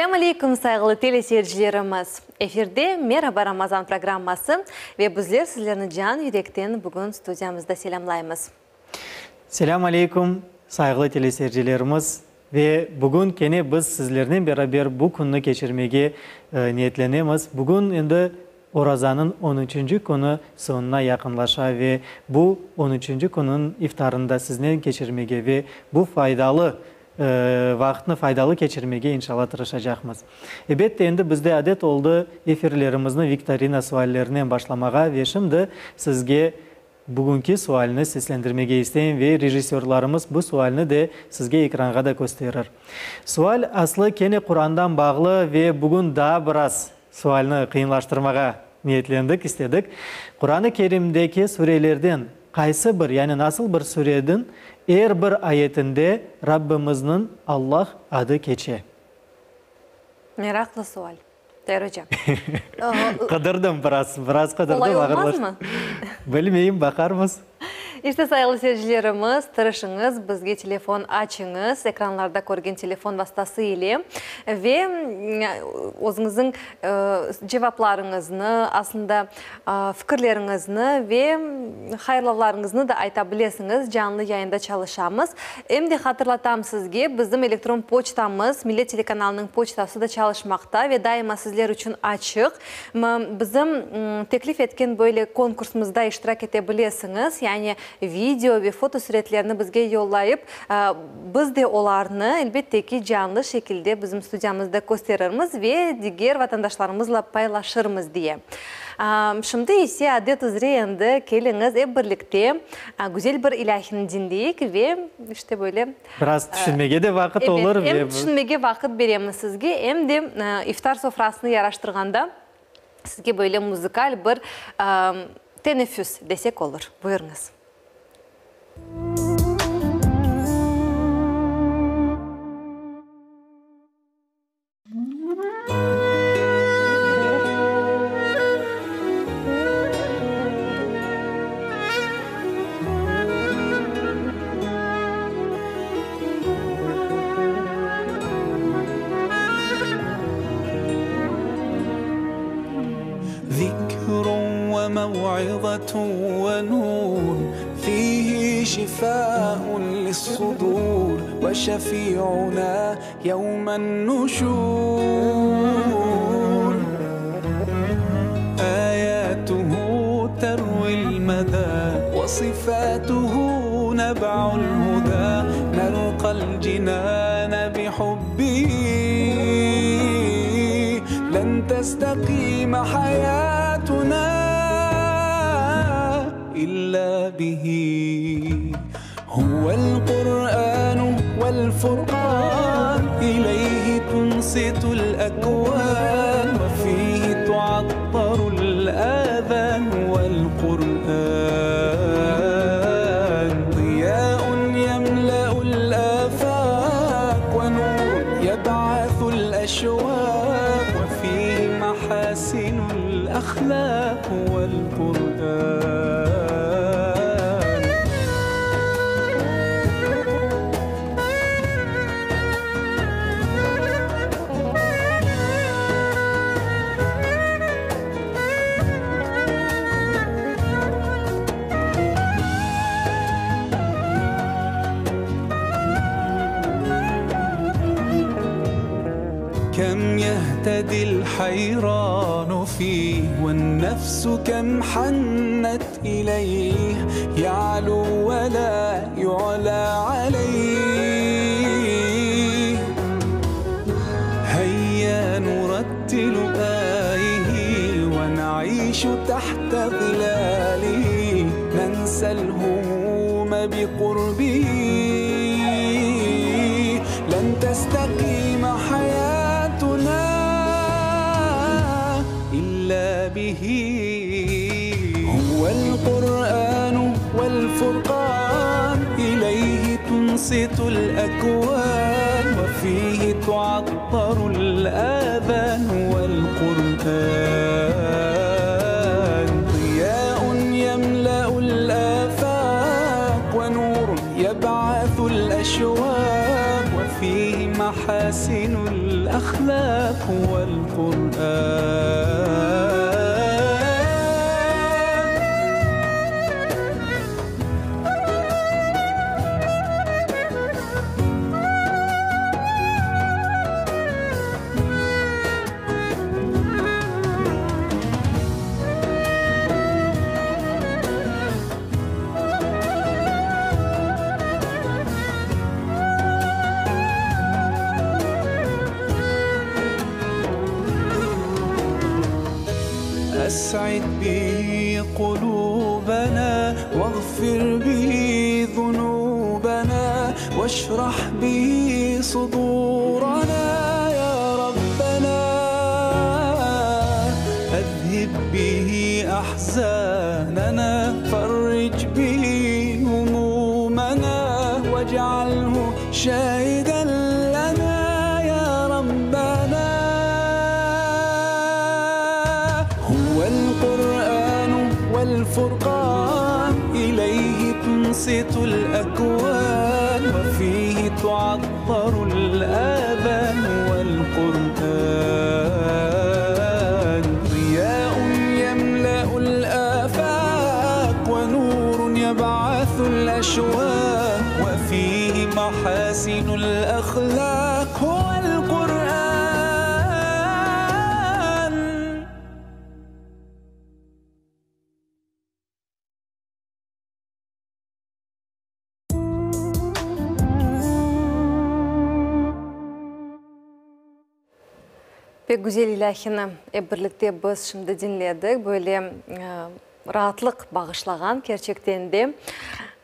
Selâm aleyküm, sayğılı teleseyircilerimiz! Efirde Meraba Ramazan programması ve bizler sizlerni can yürekten bugün studiyamızda selâmlaymız. Selâm aleyküm, sayğılı teleseyircilerimiz! Ve bugün kene biz sizlernen beraber bu künni keçirmege niyetlenemiz. Bugün endi orazanıñ on üçünci künü soñuna yaqınlaşa ve bu on üçünci künniñ iftarını da siznen keçirmege ve bu faydalı vaqıtnı faydalı keçirmege inşallah tırışacaqmız. Ebette, endi bizde adet oldı efirlerimizni viktorina suallerinen başlamağa ve şimdi sizge Bugünki sualni seslendirmege isteyim ve rejissörlarımız bu sualni de sizge ekranğa da kösterir. Sual aslı kene Qurandan bağlı ve bugün daa biraz sualni qıyınlaştırmağa niyetlendik, istedik. Quranı Kerimdeki surelerden qaysı bir, yani nasıl bir suredin er bir ayetinde Rabbimizniñ Allah adı keçe? Meraqlı sual. Tair oca. Qıdırdım biraz, biraz qıdırdım. Qolay olmazmı? Bilmeyim, baqarmız. İşte, sayğılı seyircilerimiz, tırışıñız, bizge telefon açıñız, ekranlarda körgen telefon vastası ile ve özüñizniñ cevaplarıñıznı, aslında, fikirleriñizni ve hayırlavlarıñıznı da ayta bilesiñiz, canlı yayında çalışamız. Em de hatırlatam sizge, bizim elektron poçtamız, Millet telekanalınıñ poçtası da çalışmaqta ve daima sizler içün açıq. Bizim teklif etken böyle konkursımızda iştirak ete bilesiñiz, yani video ve fotosüretlerni bizge yollayıp, biz de olarnı, elbette ki, canlı şekilde bizim studiyamızda kösterirmiz ve diger vatandaşlarımızla paylaşırmız diye. Şimdi ise adet üzre endi keliñiz ep birlikte güzel bir ilâhini diñleyik ve işte böyle. Biraz tüşünmege de vaqıt olur. Evet, em tüşünmege vaqıt beremiz sizge, em de iftar sofrasını yaraştırğanda sizge böyle muzıkal bir teneffüs desek olur. Buyurıñız. Huvel Qur'an. Es'id bihi qulubena veğfir bihi zunubena veşrah bihi sudurena ya Rabbena Ezhib bihi ahzanena ferric bihi humumena vec'alhu şahiden lena ya Rabbena Huvel Qur'anu vel Furqan ileyhi tunsitul ekvan ve fihi tuattarul azan Huvel Qur'an Ziya'un yemle'ul afaq ve nurun yeb'athul eşvaq ve fihi mahasinul ahlaq Huvel Qur'an. Pek güzel ilâhini ep birlikte biz şimdi diñledik. Böyle raatlıq bağışlağan kerçekten de.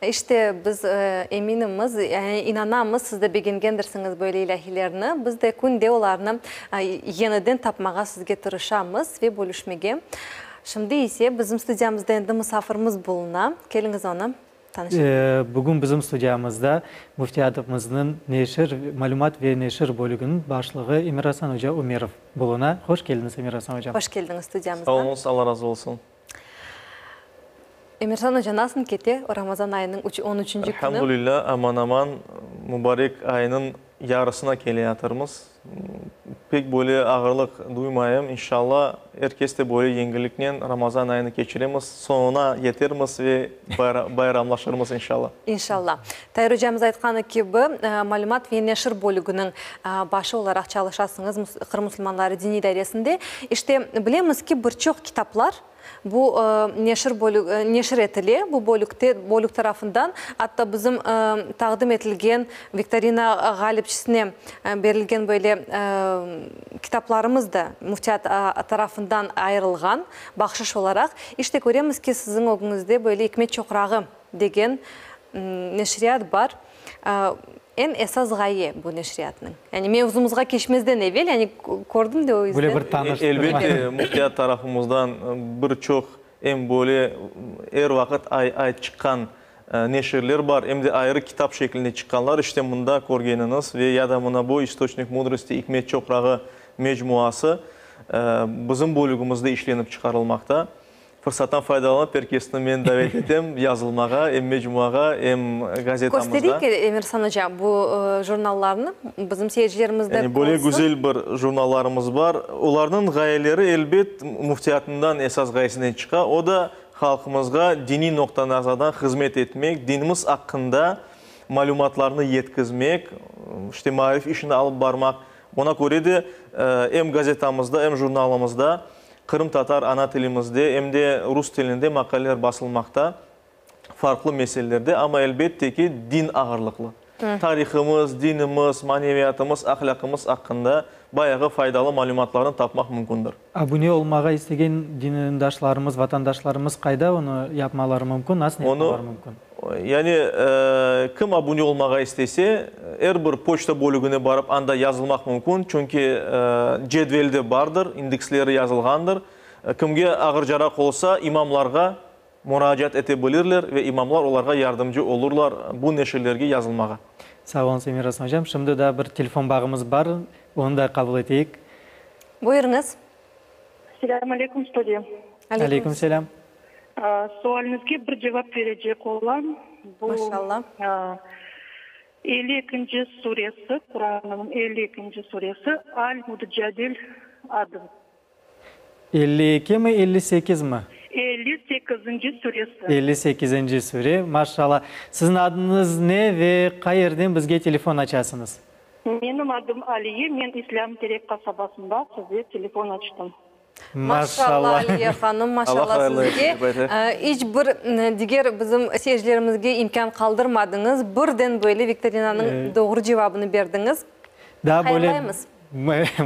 İşte, biz eminimiz, yani inanamız, siz de begengendirsiñiz böyle ilâhilerni. Biz de künde olarnı yeniden tapmağa sizge tırışamız ve bölüşmege. Şimdi ise bizim studiyamızda endi musafirimiz buluna. Keliñiz onı tanışayıq. Bugün bizim studiyamızda Müftiyatımıznıñ neşir, malümat ve neşir bölüginiñ başlığı Emir-Asan oca Ümerov buluna. Hoş keldiñiz, Emir-Asan ocam. Hoş keldiñiz studiyamızğa. Sağ oluñız, Alla razı olsun. Emir-Asan oca, nasıl kete Ramazan ayınıñ on üçünci künü? Elhamdülilâ, aman-aman mübarek aynıñ yarısına keleyatırmız. Pek böyle ağırlıq duymayım. İnşalla, er kes de böyle yengilliknen Ramazan ayını keçiremiz, soñuna yetermiz ve bayramlaşırmız, inşalla. İnşalla. Tair ocamız aytqanı kibi, malümat ve neşir bölüginiñ başı olaraq çalışasıñız Qırım musulmanları diniy idaresinde. İşte, bilemiz ki, bir çoq kitaplar Bu neşir bölügi neşir etile bu bölükte, bölük tarafından. Atta bizim taqdim etilgen viktorina ğalipçisine berilgen böyle kitaplarımız da müftiyat tarafından ayırılğan bahşış olaraq. İşte, köremiz ki, siziñ ögüñizde böyle İkmet çoqrağı degen neşriyat bar. Eñ esas ğaye bu neşriyatnıñ. Yani mevzumızğa keçmezden evel, yani kördim de o yüzden. Böyle bir tanıştırma. Elbette, müftiyat tarafımızdan bir çoq em böyle er vaqıt ay-ay çıqqan neşirler bar, em de ayrı kitap şeklinde çıqqanlar. İşte, mında körgeniñiz ve ya da mına bu İstoçnik mudrosti, İkmet çoqrağı mecmuası bizim bölügimizde işlenip çıqarılmaqta. Fırsattan faydalanıp, er kesni men davet etem yazılmağa, em mecmuağa, em gazetamızda. Köstereyik, Emirsan oca, bu jurnallarnı, bizim seyircilerimiz de Yani böyle güzel bir jurnallarımız bar. Olarnıñ ğayeleri, elbet, müftiyatından esas ğayesinden çıqa, o da halqımızğa diniy noqta nazardan hızmet etmek, dinimiz aqqında malümatlarnı yetkizmek, işte, maarif işini alıp barmaq. Buna köre de em gazetamızda, em jurnalımızda Qırımtatar ana tilimizde, em de rus tilinde maqaleler basılmaqta, farqlı meselelerde, amma elbette ki, din ağırlıqlı. Tarihımız, dinimiz, maneviyatımız, ahlâqımız aqqında bayağı faydalı malümatlarnı tapmaq mümkündir. Abune olmağa istegen dindaşlarımız, vatandaşlarımız qayda onı yapmaları mümkün, nasıl yapmaları mümkün? Yani, kim abune olmağa istese, er bir poçta bölügine barıp, anda yazılmaq mümkün, çünki cedvelde bardır, indeksleri yazılğandır. Kimge ağırcaraq olsa, imamlarğa muracaat ete bilirler ve imamlar olarğa yardımcı olurlar bu neşirlerge yazılmağa. Sağ oluñız, Emir Asan ocam. Şimdi daa bir telefon bağımız bar, onı da qabul eteyik. Buyurıñız. Selâm aleyküm, studiya. Aleyküm selâm. Sualiñizge bir cevap berecek olam. Maşallah. 52-nci suresi, Qurannıñ 52-nci suresi, Al-Mudcadil adı. 52 mi, 58 mi? 58-nci suresi. 58-nci sure, maşallah. Siziñ adıñız ne ve qayerden bizge telefon açasıñız? Menim adım Aliye, men İslâm Terek qasabasında size telefon açtım. Maşallah, Aliye hanım, maşallah sizge. İç bir diger bizim seyircilerimizge imkân qaldırmadıñız, birden böyle viktorinanıñ doğru cevabını berdiñiz. Hayırlaymız.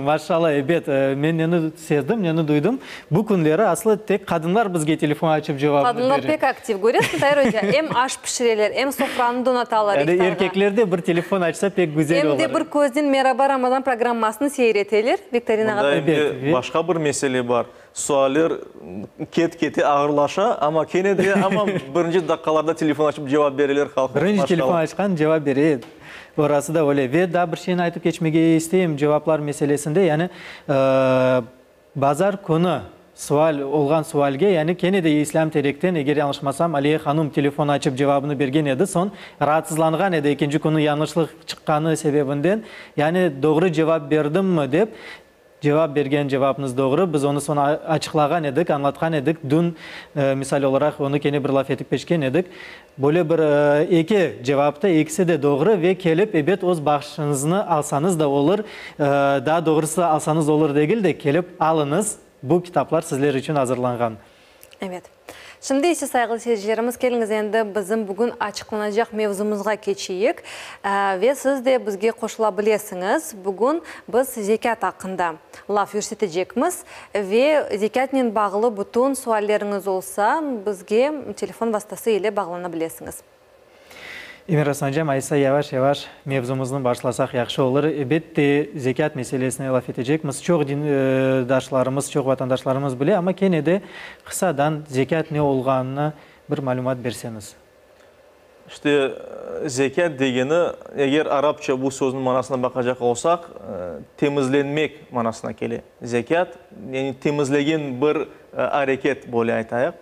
Maşallah, ebet, men neni sezdim, neni duydım, bu künleri aslı tek qadınlar bizge telefon açıp cevabını bere. Qadınlar pek aktiv, köresiñ, Tair oca, em aş pişireler, em sofranı donatalar iftarğa. Yani erkekler de bir telefon açsa pek güzel olur. Em de bir köznen Meraba Ramazan programmasını seyir eteler, viktorinağa. Mında em de başqa bir mesele bar, sualler ket-kete ağırlaşa, amma kene de, amma birinci daqqalarda telefon açıp cevap bereler halqımız, maşallah. Birinci telefon açqan cevap bere, orası da öyle. Ve daa bir şeyni aytıp keçmege isteyim cevaplar meselesinde, yani bazar künü sual olğan sualge, yani kene de İslâm Terekten, eger yañlışmasam, Aliye hanum telefon açıp cevabını bergen edi, soñ raatsızlanğan edi ekinci künü yañlışlıq çıqqanı sebebinden, yani doğru cevap berdimmi dep. Cevap bergen cevapnız doğru. Biz onı soñ açıqlağan edik, añlatqan edik. Dün, misal olaraq, onı kene bir laf etip keçken edik. Böyle bir eki cevap da, ekisi de doğru ve kelip, ebet, öz bahşışıñıznı alsañız da olur. Daa doğrusı, alsañız olur degil de, kelip alıñız. Bu kitaplar sizler içün azırlanğan. Evet. Şimdi ise, sayğılı seyircilerimiz, keliñiz endi bizim bugün açıqlanacaq mevzumızğa keçeyik. Ve siz de bizge qoşula bilesiñiz. Bugün biz zekât aqqında laf yürsetecekmiz. Ve zekâtnen bağlı bütün sualleriñiz olsa, bizge telefon vastası ile bağlana bilesiñiz. Emir Asancam, aysa yavaş-yavaş mevzumıznı başlasaq yahşı olur. Ebette, zekât meselesine laf etecekmiz. Çoq dindaşlarımız, çoq vatandaşlarımız bile, amma kene de qısadan zekât ne olğanını bir malümat berseñiz. İşte, zekât degeni, eger arapça bu sözniñ manasına baqacaq olsaq, temizlenmek manasına kele. Zekât, yani temizlegen bir areket, böyle aytayıq.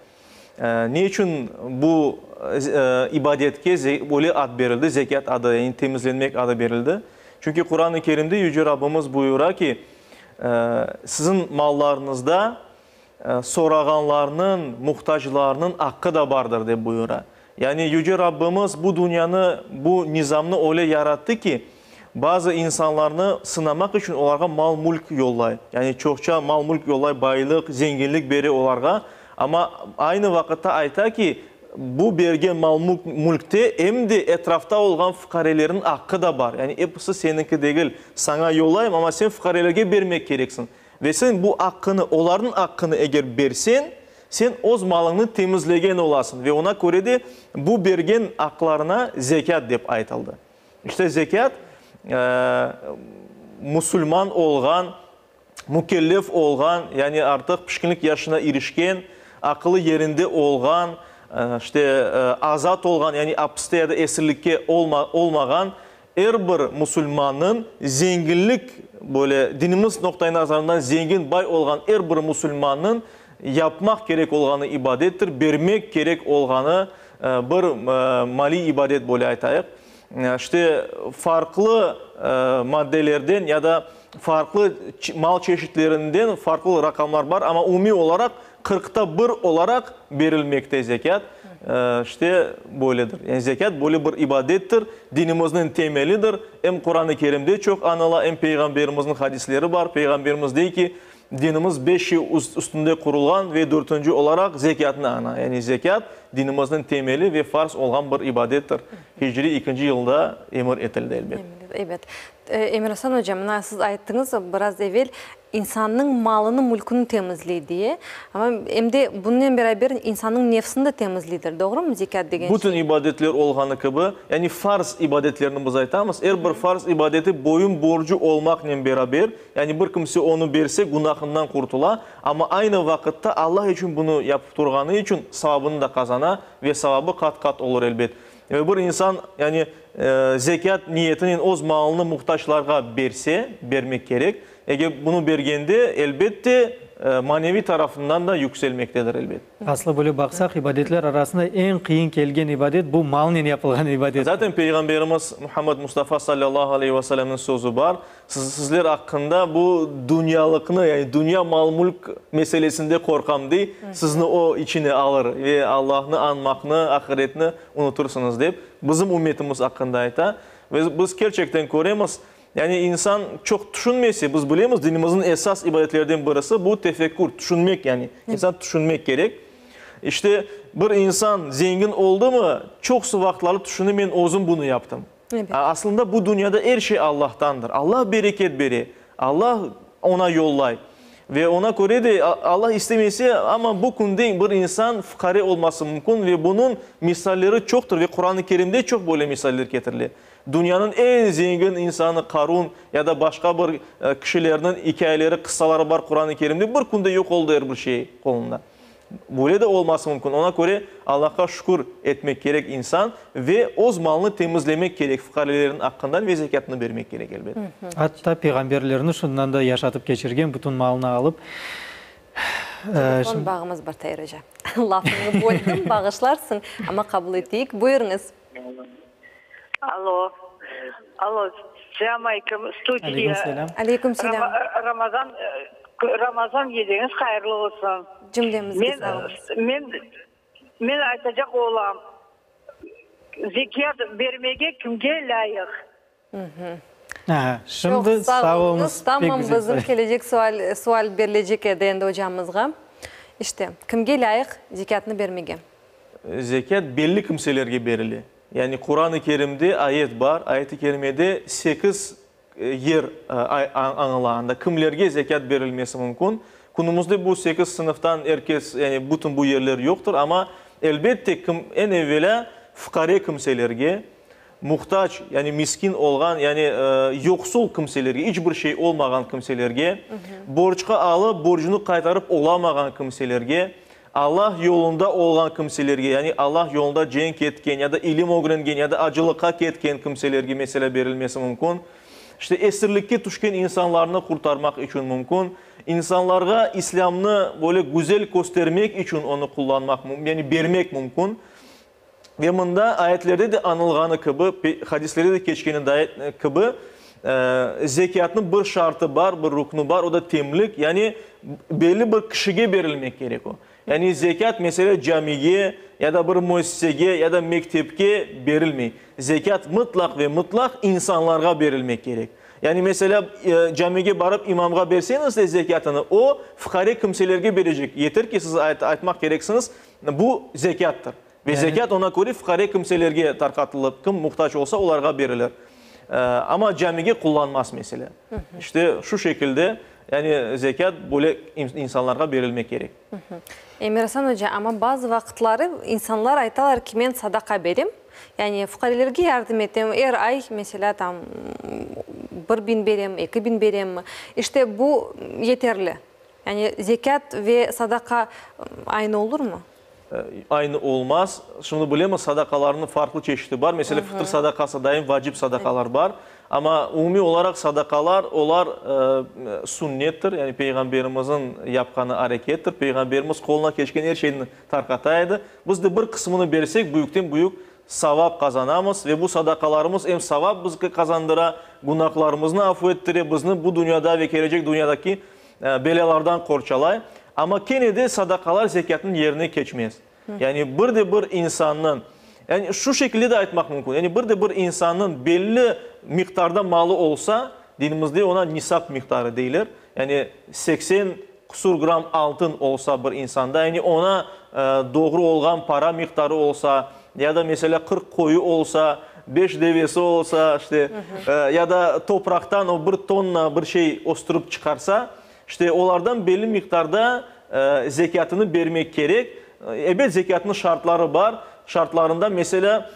Ne içün bu ibadetke böyle ad berildi, zekât adı, yani temizlenmek adı berildi? Çünki Quran-ı Kerimde Yüce Rabbimiz buyura ki, Siziñ mallarıñızda sorağanlarnıñ, muhtaclarnıñ aqqı da bardır, dep buyura. Yani Yüce Rabbimiz bu dünyanı, bu nizamnı öyle yarattı ki, bazı insanlarnı sınamaq içün olarğa mal-mülk yollay. Yani çoqça mal-mülk yollay, baylıq, zenginlik bere olarğa. Amma aynı vaqıtta ayta ki, bu bergen mal-mülkte em de etrafta olğan fuqarelerniñ aqqı da bar. Yani episi seniñki degil. Saña yollayım, amma sen fuqarelerge bermek kereksiñ. Ve sen bu aqqını, olarnıñ aqqını eger berseñ, sen öz malıñnı temizlegen olasıñ ve oña köre de bu bergen aqlarına zekât dep aytıldı. İşte zekât, musulman olğan, mükellef olğan, yani artıq pişkinlik yaşına irişken, aqılı yerinde olğan, işte azat olğan, yani apiste ya da esirlikke olmağan Er bir musulmannıñ zenginlik, böyle dinimiz noqtai nazarından zengin, bay olğan er bir musulmannıñ yapmaq kerek olğanı ibadettir, bermek kerek olğanı bir maliy ibadet, böyle aytayıq. İşte, farqlı maddelerden ya da farqlı mal çeşitlerinden farqlı raqamlar bar, amma umumiy olaraq qırqta bir olaraq berilmekte zekât. İşte, böyledir. Yani zekât böyle bir ibadettir, dinimizniñ temelidir. Em Quran-ı Kerimde çoq añıla, em Peyğamberimizniñ hadisleri bar. Peyğamberimiz dey ki, dinimiz beş şey üstünde qurulğan ve dörtünci olaraq zekâtnı aña. Yani zekât, dinimizniñ temeli ve farz olğan bir ibadettir. Hicriy ikinci yılda emir etildi, elbet. Ebet. Emir-Asan oca, mına siz ayttıñız biraz evel, insannıñ malını, mülküni temizley diye. Amma em de bunınen beraber insannıñ nefsini de temizleydir, doğrumı, zekât degen şey? Bütün ibadetler olğanı kibi, yani farz ibadetlerni biz aytamız, er bir farz ibadeti boyun borcu olmaqnen beraber, yani bir kimse onı berse, günahından qurtula, amma aynı vaqıtta Allah içün bunı yapıp turğanı içün savabını da qazana ve savabı qat-qat olur, elbet. Ve bir insan, yani zekât niyetinen öz malını muhtaçlarğa berse, bermek kerek. Eger bunı bergende, elbette, maneviy tarafından da yükselmektedir, elbet. Aslı böyle baqsaq, ibadetler arasında eñ qıyın kelgen ibadet bu malnen yapılğan ibadettir. Zaten Peyğamberimiz Muhammed Mustafa salâllahu aleyhi ve sellemniñ sözü bar, Sizler aqqında bu dünyalıqnı, yani dünya mal-mülk meselesinde qorqam, dey, sizni o içine alır ve Allahnı añmaqnı, ahiretni unutırsıñız, dep, bizim ümmetimiz aqqında ayta. Ve biz kerçekten köremiz, yani insan çoq tüşünmese, biz bilemiz, dinimizniñ esas ibadetlerden birisi bu tefekkür, tüşünmek, yani insan tüşünmek kerek. İşte, bir insan zengin oldımı, çoqusı vaqıtları tüşüne, men özüm bunı yaptım. Aslında bu dünyada er şey Allahtandır. Allah bereket bere, Allah oña yollay. Ve oña köre de Allah istemese, amma bu künde bir insan fuqare olması mümkün ve bunıñ misalleri çoqtır ve Quran-ı Kerimde çoq böyle misaller ketirile. Dünyanıñ eñ zengin insanı Qarun ya da başqa bir kişilerniñ ikâyeleri, qıssaları bar Quran-ı Kerimde, bir künde yoq oldı er bir şey qolunda. Böyle de olması mümkün. Oña köre, Allahqa şükür etmek kerek insan ve öz malını temizlemek kerek fuqarelerniñ aqqından ve zekâtını bermek kerek, elbet. Atta peyğamberlerni şundan da yaşatıp keçirgen, bütün malını alıp. Telefon bağımız bar, Tair oca. Lafıñnı böldim, bağışlarsıñ, amma qabul eteyik. Buyurıñız. Alo, alo, selâm aleyküm, studiya. Aleyküm selâm. Aleyküm selâm. Ramazan, Ramazan geceñiz hayırlı olsun. Cümlemizge sağ oluñız. Men, men aytacaq olam, zekât bermege kimge lâyıq? Şimdi Çoq sağ oluñız. Tamam, bizim kelecek sual, sual berilecek edi endi ocamızğa. İşte, kimge lâyıq zekâtnı bermege? Zekât belli kimselerge berile. Yani Quran-ı Kerimde ayet bar, ayet-i kerimede sekiz yer añıla, anda kimlerge zekât berilmesi mümkün. Künümizde bu sekiz sınıftan er kes, yani bütün bu yerler yoqtır, amma elbette kim, eñ evelâ fuqare kimselerge, Muhtac, yani miskin olğan, yani yoqsul kimselerge, iç bir şey olmağan kimselerge, borcqa alıp, borcunı qaytarıp olamağan kimselerge, Allah yolunda olğan kimselerge, yani Allah yolunda cenk etken ya da ilim ögrengen ya da acılıqqa ketken kimselerge, meselâ, berilmesi mümkün. İşte, esirlikke tüşken insanlarnı qurtarmaq içün mümkün. İnsanlarğa İslâmnı böyle güzel köstermek içün onı qullanmaq, yani bermek mümkün. Ve mında ayetlerde de añılğanı kibi, hadislerde de keçkeni kibi, zekâtnıñ bir şartı bar, bir ruknu bar, o da temlik, yani belli bir kişige berilmek kerek o. Yani zekât, meselâ, camige ya da bir müessisege ya da mektepke berilmey. Zekât mıtlaq ve mıtlaq insanlarğa berilmek kerek. Yani, meselâ, camige barıp imamğa berseñiz de zekâtını, o, fuqare kimselerge berecek. Yeter ki, siz aytmaq kereksiñiz, Bu zekâttır. Ve zekât oña köre fuqare kimselerge tarqatılıp, kim muhtac olsa, olarğa berilir. Amma camige qullanmaz, meselâ. İşte, şu şekilde, yani zekât böyle insanlarğa berilmek kerek. Emir-Asan oca, amma bazı vaqıtları insanlar aytalar ki, men sadaqa berem, yani fuqarelerge yardım etem, er ay, meselâ, tam, bir biñ berem, 2000 berem. İşte, bu yeterli. Yani zekât ve sadaqa aynı olurmı? Aynı olmaz. Şimdi bilemiz, sadaqalarnıñ farqlı çeşiti bar. Meselâ, fıtır sadaqası daim vacip sadaqalar bar. Amma umumiy olaraq sadaqalar, olar sünnettir, yani Peyğamberimizniñ yapqanı arekettir. Peyğamberimiz qoluna keçken er şeyni tarqata edi. Biz de bir qısmını bersek, büyükten-büyük savap qazanamız ve bu sadaqalarımız em savap bizge qazandıra, günahlarımıznı afu ettire, bizni bu dünyada ve kelecek dünyadaki belâlardan qorçalay. Amma kene de sadaqalar zekâtnıñ yerine keçmez. Yani bir de bir insannıñ, yani şu şekilde de aytmaq mümkün, yani bir de bir insannıñ belli miqdarda malı olsa, dinimizde oña nisap miqdarı deyler, yani 80 qusur gramm altın olsa bir insanda, yani oña doğru olğan para miqdarı olsa, ya da, meselâ, 40 qoyu olsa, beş devesi olsa, işte, ya da topraqtan o bir tonna bir şey östürip çıqarsa, işte, olardan belli miqdarda zekâtını bermek kerek. Ebet, zekâtnıñ şartları bar. Şartlarında, meselâ,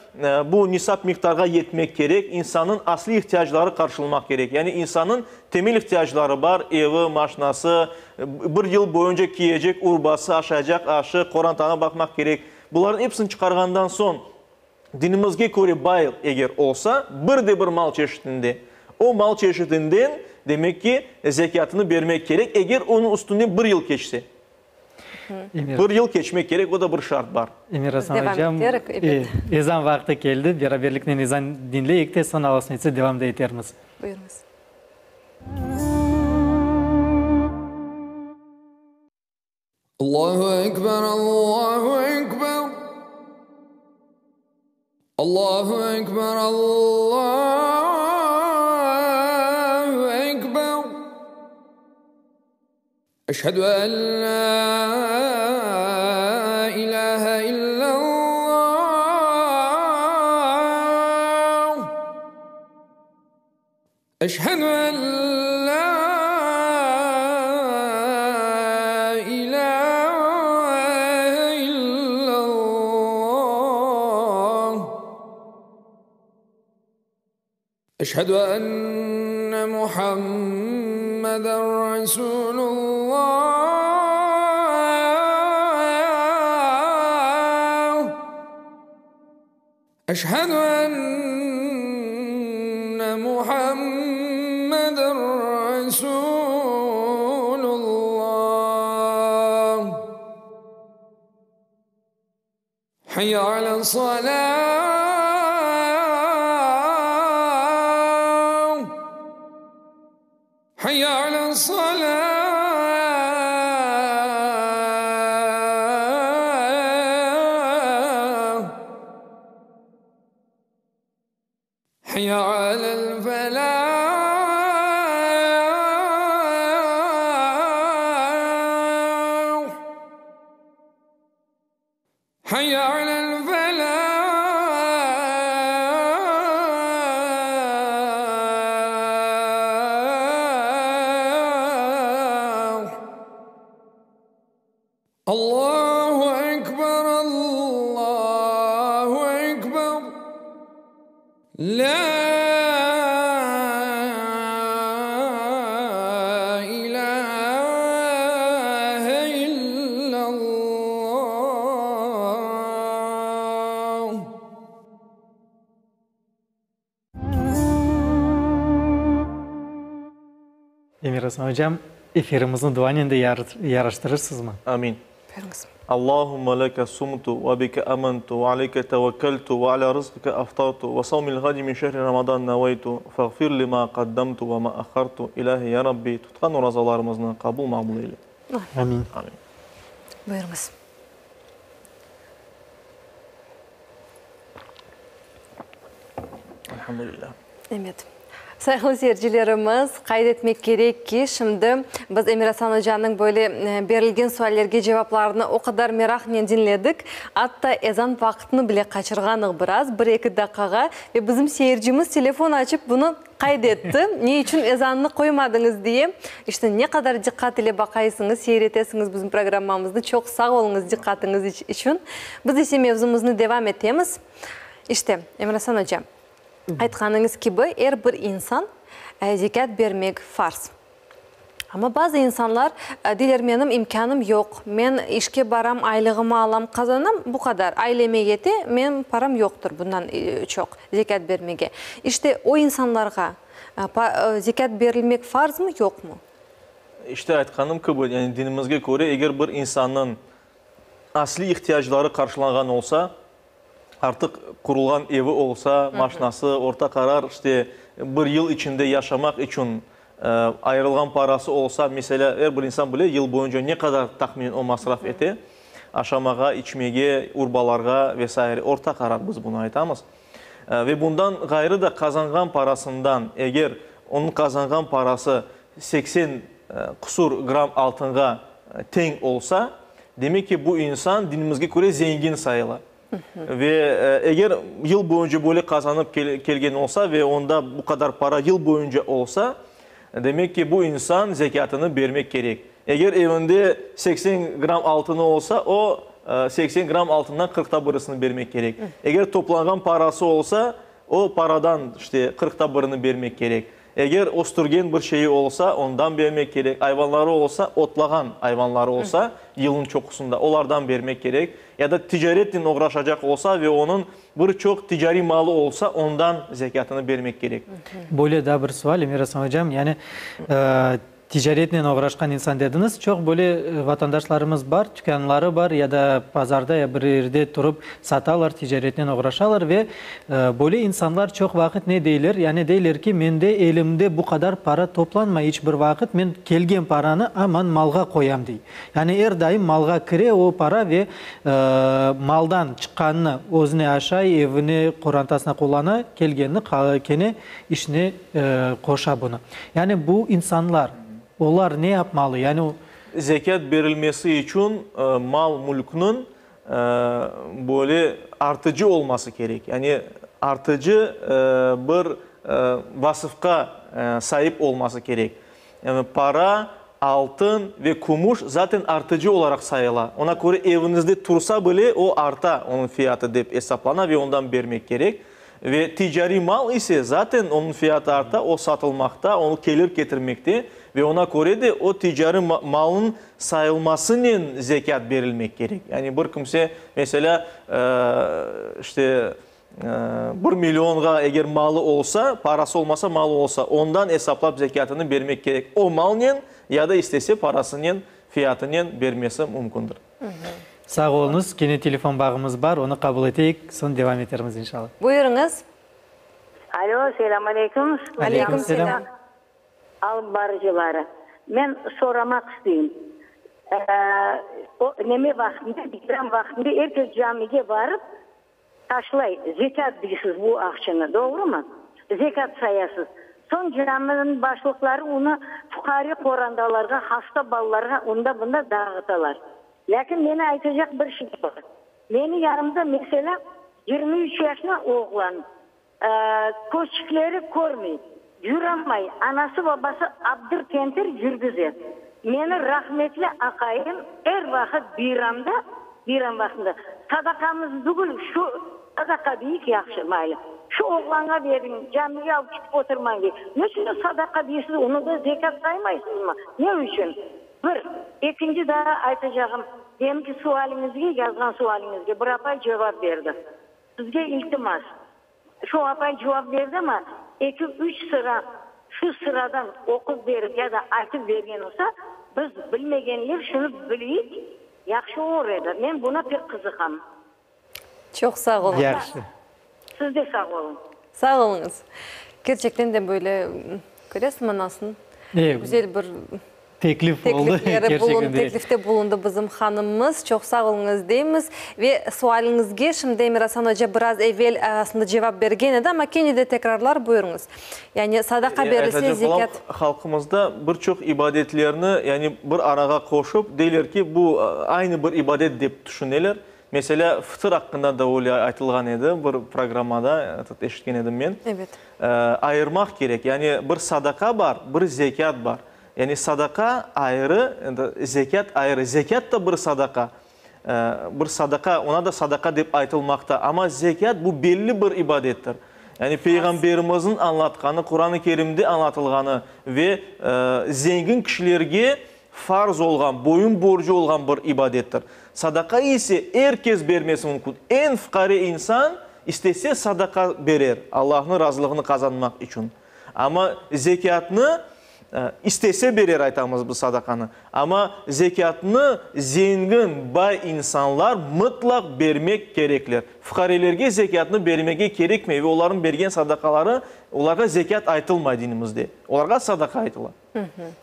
bu nisap miqdarğa yetmek kerek, insannıñ asliy ihtiyacları qarşılmaq kerek. Yani insannıñ temel ihtiyacları bar, evi, maşinası, bir yıl boyunca kiyecek urbası, aşaycaq aşı, qorantanı baqmaq kerek. Bularnıñ episini çıqarğandan soñ, dinimizge köre bay eger olsa, bir de bir mal çeşitinde, o mal çeşitinden. demek ki, zekâtını bermek kerek, eger onıñ üstünden bir yıl keçse. Bir yıl keçmek kerek, o da bir şart bar. Emir Asan ocam, ezan vaqtı keldi, beraberliknen ezan diñleyik de, soñ Alla qısmet etse devam da etermiz. Buyurıñız. Allahu ekber, Allahu ekber, Allahu ekber, Allahu ekber. Eşhedü en la ilahe illallah. Eşhedü en la ilahe illallah. Eşhedü enne Muhammeden Resulullah. Eşhedü enne Muhammeden Resulullah. Hayya alel salah. Hayya alel salah. Hayya alel felah. Hayya alel felah. Allahu ekber, Allahu ekber. Lâ ilâhe illallah. Emir Asan ocam, efirimizni duanen de yaraştırırsızmı? Amin. Buyurıñız. Allahümme leke sumtu ve bike amantu ve aleyke tevekkeltu ve ala rızqike aftartu ve savmil gadi min şehri Ramadan neveytu feğfir li ma qaddamtu ve ma ahhartu İlahi ya Rabbi tutqan orazalarımıznı qabul maqbul eyle. Amin. Amin. Buyurıñız. Elhamdülillah. Ebet. Sayğılı seyircilerimiz, qayd etmek kerek ki, şimdi biz Emir Asan ocanıñ böyle berilgen suallerge cevaplarını o qadar meraqnen diñledik, atta ezan vaqtını bile qaçırğanıq biraz, bir-eki daqqağa, ve bizim seyircimiz telefon açıp bunı qayd etti, ne içün ezannı qoymadıñız diye. İşte, ne qadar diqqat ile baqaysıñız, seyir etesiñiz bizim programmamıznı, çoq sağ oluñız diqqatıñız içün. Biz ise mevzumıznı devam etemiz. İşte, Emir Asan oca. Aytqanıñız kibi, er bir insan zekât bermek farz. Amma bazı insanlar deyler, menim imkânım yoq, men işke baram, aylığımı alam, qazanam, bu qadar, aileme yete, menim param yoqtır bundan çoq zekât bermege. İşte, o insanlarğa zekât berilmek farzmı, yoqmı? İşte, aytqanım kibi, yani dinimizge köre, eger bir insannıñ asliy ihtiyacları qarşılanğan olsa, Artıq qurulğan evi olsa, maşnası, orta qarar, işte, bir yıl içinde yaşamaq içün ayırılğan parası olsa, meselâ, er bir insan bile yıl boyunca ne qadar tahminen o masraf ete, aşamağa, içmege, urbalarğa ve saire, orta qarar biz bunı aytamız. Ve bundan ğayrı da qazanğan parasından, eger onıñ qazanğan parası 80 qusur gramm altınğa teñ olsa, demek ki, bu insan dinimizge köre zengin sayıla. Ve eger yıl boyunca böyle qazanıp kelgen olsa ve onda bu qadar para yıl boyunca olsa, demek ki, bu insan zekâtını bermek kerek. Eger evinde 80 gramm altını olsa, o, 80 gramm altından qırqta birisini bermek kerek. Eger toplanğan parası olsa, o paradan, işte, qırqta birini bermek kerek. Eger östürgen bir şeyi olsa, ondan bermek kerek. Ayvanları olsa, otlağan ayvanları olsa, yılnıñ çoqusında, olardan bermek kerek. Ya da ticaretnen oğraşacaq olsa ve onıñ bir çoq ticariy malı olsa, ondan zekâtını bermek kerek. Böyle daa bir sual, Emir Asan ocam, yani Ticaretnen oğraşqan insan dediñiz. Çoq böyle vatandaşlarımız bar, tükânları bar ya da pazarda ya bir yerde turıp satalar, ticaretnen oğraşalar ve böyle insanlar çoq vaqıt ne deyler? Yani deyler ki, mende elimde bu qadar para toplanmay iç bir vaqıt, men kelgen paranı aman malğa qoyam, dey. Yani er daim malğa kire o para ve maldan çıqqanını özüne aşay, evine, qorantasına qullana, kelgenini kene işine qoşa bunı. Yani bu insanlar, olar ne yapmalı? Yani. Zekât berilmesi içün mal-mülkniñ böyle artıcı olması kerek. Yani artıcı bir vasıfqa saip olması kerek. Yani para, altın ve kümüş zaten artıcı olaraq sayıla. Ona köre eviñizde tursa bile o arta, onıñ fiyatı dep esaplana ve ondan bermek kerek. Ve ticariy mal ise zaten onıñ fiyatı arta, o satılmaqta, o kelir ketirmekte ve ona köre de o ticariy malnıñ sayılmasınen zekât berilmek kerek. Yani bir kimse, meselâ, işte, bir millionğa eger malı olsa, parası olmasa, malı olsa, ondan esaplap zekâtını bermek kerek. O malnen ya da istese parasınen, fiyatınen bermesi mümkündir. Sağ oluñız. Kene telefon bağımız bar, onı qabul eteyik, soñ devam etermiz, inşallah. Buyurıñız. Alo, selâm aleyküm. Aleyküm selâm. Alıp barıcıları, men soramaq isteyim. O, neme vaqtında, bayram vaqtında er kes camige barıp, Taşlay, zekât deysiz bu aqçanı, doğrumı? Zekât sayasız. Soñ caminiñ başlıqları onı fuqare qorantalarğa, hasta balalarğa unda-bunda dağıtalar. Lâkin meni aytacaq bir şey bar. Meni yanımda, meselâ, 23 yaşlı oğlan, közçikleri körmey, yuramay, anası-babası abdır-tentir yürgüze. Meni rahmetli aqayım er vaqıt biyramda, biyram vaqtında, sadaqamız tügül, şu sadaqa deyik, yahşı, mayli, şu oğlanğa beriñ, camige alıp ketip oturmañ, dey. Ne içün sadaqa deysiz, onı da zekât saymaysızmı? Ne içün? Bir. Ekinci daa aytacağım, deminki sualiñizge, yazğan sualiñizge bir apay cevap berdi. Sizge iltimas. Şu apay cevap berdimi, eki, üç sıra şu sıradan oqup berip ya da aytıp bergen olsa, biz bilmegenler şunı bileyik, yahşı olur edi. Men buna pek qızıqam. Çoq sağ oluñ. Yahşı. Siz de sağ oluñ. Sağ oluñız. Kerçekten de böyle, köresiñmi, nasıl güzel bir Teklif oldı, Teklifleri bulun, teklifte bulundı bizim hanımımız. Çoq sağ oluñız deymiz. Ve sualiñizge şimdi Emir Asan oca biraz evel aslında cevap bergen edi, amma kene de tekrarlar, buyurıñız. Yani sadaqa berilse, zekât. Halqımızda bir çoq ibadetlerni, yani bir arağa qoşıp, deyler ki, bu aynı bir ibadet dep tüşüneler. Meselâ, fıtır aqqında da öyle aytılğan edi bir programmada, eşitken edim men. Evet. Ayırmaq kerek, yani bir sadaqa bar, bir zekât bar. Yani sadaqa ayrı, zekât ayrı. Zekât da bir sadaqa, bir sadaqa, ona da sadaqa dep aytılmaqta. Amma zekât bu belli bir ibadettir. Yani Peyğamberimizniñ añlatqanı, Quran-ı Kerimde añlatılğanı ve zengin kişilerge farz olğan, boyun borcu olğan bir ibadettir. Sadaqa ise er kes bermesi mümkün. Eñ fuqare insan istese sadaqa berer, Allahnıñ razılığını qazanmaq içün. Amma zekâtnı istese berer, aytamız biz sadaqanı. Amma zekâtnı zengin, bay insanlar mıtlaq bermek kerekler. Fuqarelerge zekâtnı bermege kerekmey ve olarnıñ bergen sadaqaları, olarğa zekât aytılmay dinimizde. Olarğa sadaqa aytıla.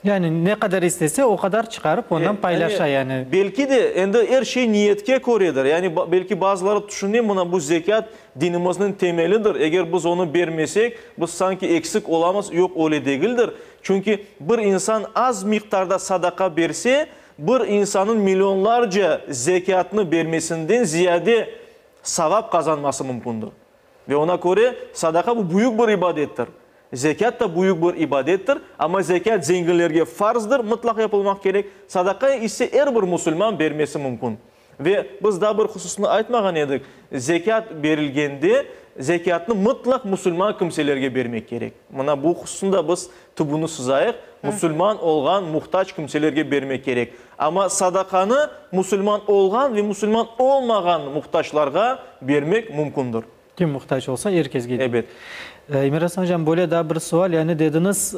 Yani ne qadar istese, o qadar çıqarıp, ondan paylaşa, yani. Belki de, endi er şey niyetke köredir. Yani belki bazıları tüşüne, mına bu zekât dinimizniñ temelidir, eger biz onı bermesek, biz sanki eksik olamız. Yoq, öyle degildir. Çünki bir insan az miqdarda sadaqa berse, bir insannıñ millionlarca zekâtnı bermesinden ziyade savap qazanması mümkündir. Ve ona köre, sadaqa bu büyük bir ibadettir. Zekât da büyük bir ibadettir, amma zekât zenginlerge farzdır, mıtlaq yapılmaq kerek, sadaqa ise er bir musulman bermesi mümkün. Ve biz daa bir hususnı aytmağan edik, zekât berilgende, zekâtnı mıtlaq musulman kimselerge bermek kerek. Mına bu hususnı da biz tübüni sızayıq, musulman olğan muhtac kimselerge bermek kerek. Amma sadaqanı musulman olğan ve musulman olmağan muhtaçlarğa bermek mümkündir. Kim muhtac olsa, er kesge. Ebet. Emir-Asan ocam, böyle daa bir sual, yani dediñiz,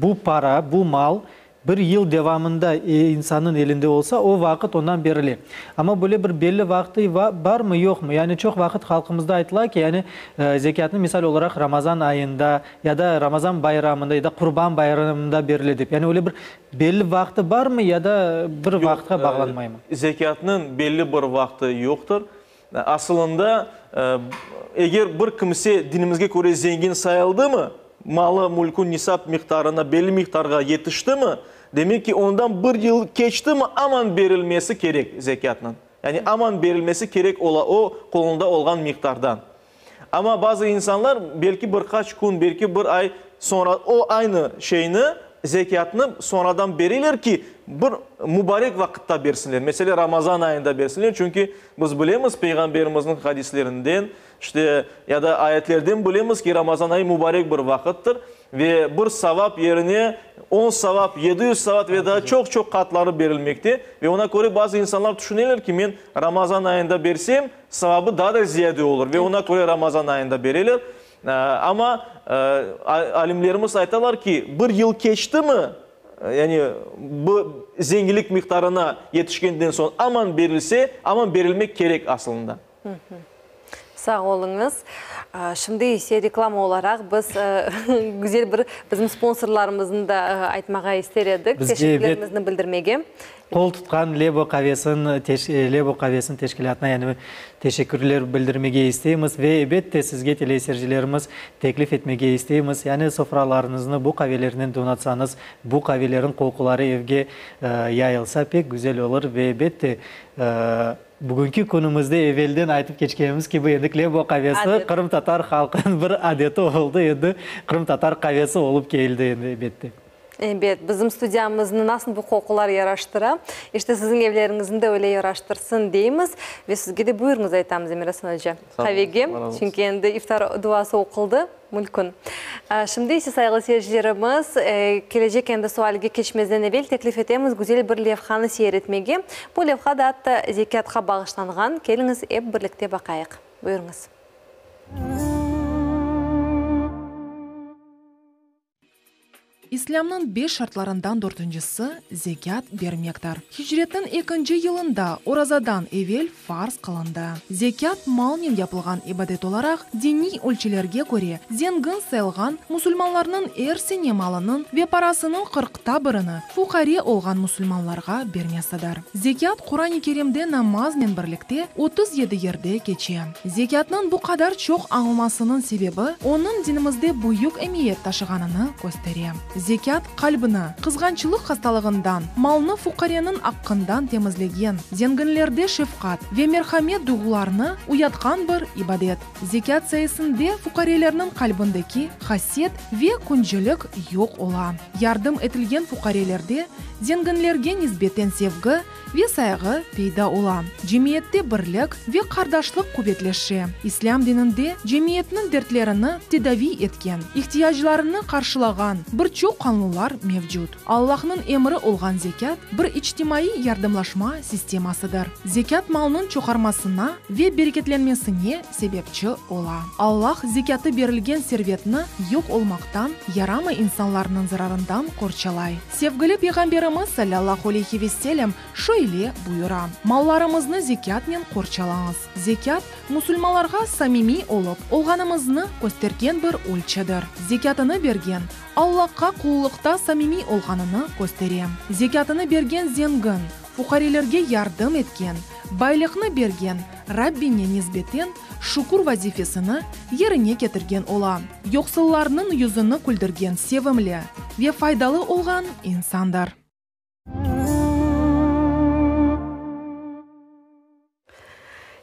bu para, bu mal Bir yıl devamında insannıñ elinde olsa, o vaqıt ondan berile. Amma böyle bir belli vaqtı barmı, yoqmı? Yani çoq vaqıt halqımızda aytıla ki, yani zekâtnı misal olaraq Ramazan ayında ya da Ramazan bayramında ya da Qurban bayramında berile dep. Yani öyle bir belli vaqtı barmı ya da bir vaqıtqa bağlanmaymı? Yoq, zekâtnıñ belli bir vaqtı yoqtır. Asılında, eger bir kimse dinimizge köre zengin sayıldımı, malı, mülkü nisap miqdarına, belli miqdarğa yetiştimi, demek ki, ondan bir yıl keçtimi, aman berilmesi kerek zekâtnıñ. Yani aman berilmesi kerek ola o qolunda olğan miqdardan. Amma bazı insanlar belki bir qaç kün, belki bir ay soñra o aynı şeyni, zekâtnı soñradan bereler ki, bir mubarek vaqıtta bersinler. Meselâ, Ramazan ayında bersinler, çünki biz bilemiz Peyğamberimizniñ hadislerinden, işte, ya da ayetlerden bilemiz ki, Ramazan ayı mubarek bir vaqıttır ve bir savap yerine on savap, 700 savap ve daa çoq-çoq qatları berilmekte. Ve ona köre bazı insanlar tüşüneler ki, men Ramazan ayında bersem, Savabı daa da ziyade olur ve ona köre Ramazan ayında bereler. Amma alimlerimiz aytalar ki, bir yıl keçtimi, yani bu zenginlik miqdarına yetişkenden soñ aman berilse, aman berilmek kerek aslında. Sağ oluñız. Şimdi ise reklama olaraq biz güzel bir bizim sponsorlarımıznı da aytmağa ister edik, teşekkürlerimizni bildirmege. Qol tutqan Lebo qavesin Lebo qavesin teşkilâtına yani teşekkürler bildirmege isteymiz ve ebette sizge teleysercilerimiz teklif etmege isteymiz. Yani sofralarıñıznı bu qavelernen donatsañız, bu qavelerin qoquları evge yayılsa pek güzel olur ve ebette bugünki künümizde evelden aytıp keçkenimiz kibi endi Lebo qavesi qırımtatar halqınıñ bir adeti oldı endi qırımtatar qavesi olıp keldi endi ebette. Ebet, bizim studiyamıznı nasıl bu qoqular yaraştıra, işte siziñ evleriñizni de öyle yaraştırsın deymiz ve sizge de buyurıñız aytamız, Emir Asan oca, qavege, çünki endi iftar duası oquldı, mülkün. Şimdi ise, sayğılı seyircilerimiz, kelecek endi sualge keçmezden evel teklif etemiz güzel bir levhanı seyir etmege. Bu levha da atta zekâtqa bağışlanğan, keliñiz ep birlikte baqayıq. Buyurıñız. İslâmnıñ beş şartlarından dörtüncisi, zekât bermektir. Hicretniñ ekinci yılında orazadan evel farz qılındı. Zekât malnen yapılğan ibadet olaraq, diniy ölçülerge köre zengin sayılğan musulmanlarnıñ er sene malınıñ ve parasınıñ qırqta birini fuqare olğan musulmanlarğa bermesidir. Zekât Quran-ı Kerimde namaznen birlikte 37 yerde keçe. Zekâtnıñ bu qadar çoq añılmasınıñ sebebi, onıñ dinimizde büyük emiyet taşığanını köstere. Zekât, qalbni qızğançılıq hastalığından, malnı fuqareniñ aqqından temizlegen, zenginlerde şefqat ve merhamet duyğularını uyatqan bir ibadet. Zekât sayesinde fuqarelerniñ qalbindeki haset ve küncülik yoq ola. Yardım etilgen fuqarelerde zenginlerge nisbeten sevgi ve sayğı peyda ola. Cemiyette birlik ve qardaşlıq quvetleşe. İslâm dininde cemiyetniñ dertlerini tedaviy etken, ihtiyaclarını qarşılağan bir çoq qanunlar mevcut. Allahnıñ emri olğan zekât, bir içtimaiy yardımlaşma sistemasıdır. Zekât malnıñ çoqarmasına ve bereketlenmesine sebepçi ola. Allah zekâtı berilgen servetni yoq olmaqtan, yaramay insanlarnıñ zararından qorçalay. Sevgili Peyğamberimiz salâllahu aleyhi ve selem şöyle buyura, Mallarımıznı zekâtnen qorçalañız. Zekât, musulmanlarğa samimiy olıp olğanımıznı köstergen bir ölçüdir. Zekâtını bergen, Allahqa qulluqta samimiy olğanını köstere. Zekâtını bergen zengin, fuqarelerge yardım etken, baylıqnı bergen Rabbine nisbeten şükür vazifesini yerine ketirgen ola. Yoqsullarnıñ yüzüni küldürgen sevimli ve faydalı olğan insandır.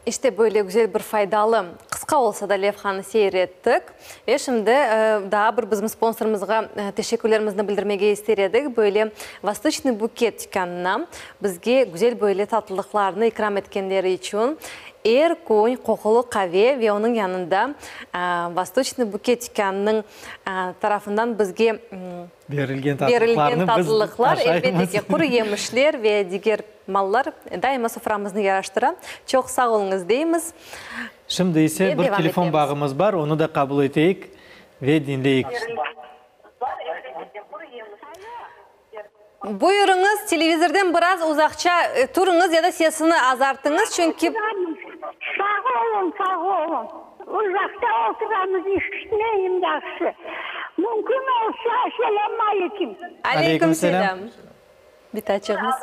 İşte böyle güzel bir faydalı qısqa. Qısqa olsa da levhanı seyir ettik. Ve şimdi daa bir bizim sponsorımızğa teşekkürlerimizni bildirmege ister edik. Böyle Vostoçnıy buket tükânına bizge güzel böyle tatlılıqlarnı ikram etkenleri içün. Er kün qoqulı qave ve onıñ yanında Vostoçnıy buket tükânınıñ tarafından bizge Berilgen berilgen tatlılıqlarnı biz tatlılıqlar, elbette aşaymız. ki, quru yemişler ve diger mallar daima soframıznı yaraştıra. Çoq sağ oluñız deymiz. Şimdi ise Ve bir devam telefon etemiz. bağımız bar, onı da qabul eteyik ve diñleyik. Buyurıñız, televizordan biraz uzaqça turıñız ya da sesini azartıñız, çünki. Sağ oluñ, sağ oluñ. Uzaqta oturamız, işitmeyim yahşı. Mümkün olsa, selâm aleyküm. Aleyküm selâm. Bitaçığımız.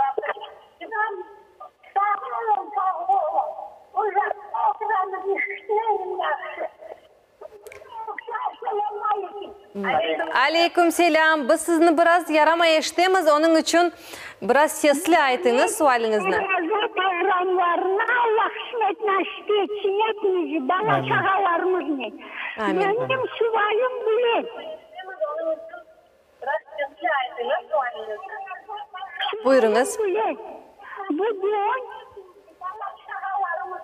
Sağ oluñ, sağ oluñ. Uzaqta oturamız, işitmeyim yahşı. Aleyküm selâm. Biz sizni biraz yaramay eşitemiz, onıñ içün biraz sesli aytıñız sualiñizni. Oraza bayramlarını Allah qısmet nasip etsin epimizi, bala-çağalarımıznen. Menim sualim bile. Buyurıñız. Bugün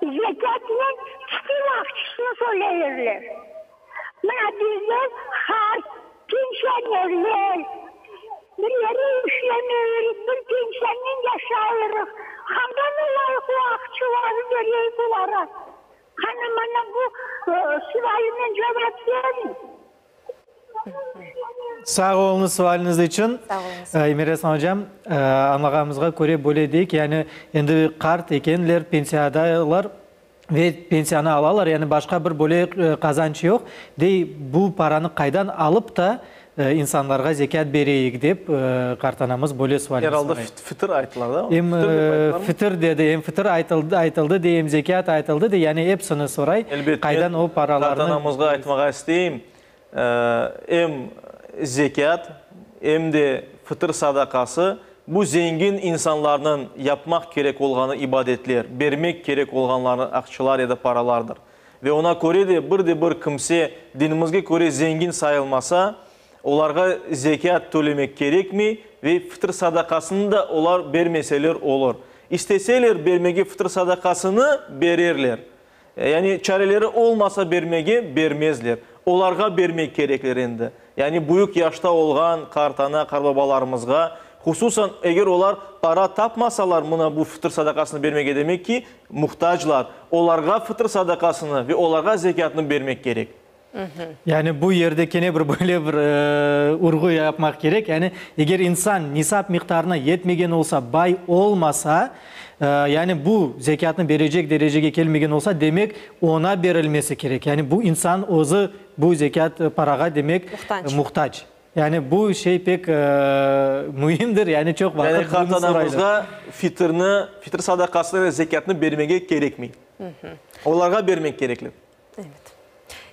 zekâtnen fitir aqçısını töleyirler. Mına bizler qart, pensionerler, bir yere işlemeyrik, bir pensiyanen yaşayırıq. Qandan olayıq o aqçıları bereyik olara? Qani mana bu sualime cevap beriñ. Sağ oluñız sualiñiz içün. Sağ oluñız. Emir Esma ocam, añlağanımızğa köre böyle deyik, yani endi qart ekenler, pensiyadalar ve pensiyanı alalar, yani başqa bir böyle qazanç yoq, dey, bu paranı qaydan alıp da insanlarğa zekât bereyik dep qartanamız böyle sualni Herhalde soray. fitir ayttılar da? Em Fitir dep ayttılarmı? fitir dedi, em fitir aytıldı, aytıldı dey, em zekât aytıldı dey, yani epsini soray, Elbet, qaydan men o paralarnı qartanamızğa aytmağa isteyim, em zekât, em de fıtır sadaqası, bu zengin insanlarnıñ yapmaq kerek olğanı ibadetler, bermek kerek olğanları aqçalar ya da paralardır. Ve oña köre de bir de bir kimse dinimizge köre zengin sayılmasa, olarğa zekât tölemek kerekmey ve fıtır sadaqasını da olar bermeseler olur. İsteseler bermege fıtır sadaqasını bererler. Yani çareleri olmasa bermege, bermezler. Olarğa bermek kerekler endi. Yani büyük yaşta olğan qartana, qartbabalarımızğa, hususan eger olar para tapmasalar mına bu fıtır sadaqasını bermege, demek ki, muhtaclar. Olarğa fıtır sadaqasını ve olarğa zekâtnı bermek kerek. Yani bu yerde kene bir böyle bir urğu yapmaq kerek, yani eger insan nisap miqdarına yetmegen olsa, bay olmasa, yani bu zekâtnı berecek derecege kelmegen olsa, demek, oña berilmesi kerek. Yani bu insan özü bu zekât parağa, demek, muhtac. Yani bu şey pek müimdir, yani çoq vaqıt Yani bunı soraylar. qartanamızğa fitirni, fitir sadaqasını ve zekâtnı bermege kerekmey. Olarğa bermek kerekler. Evet.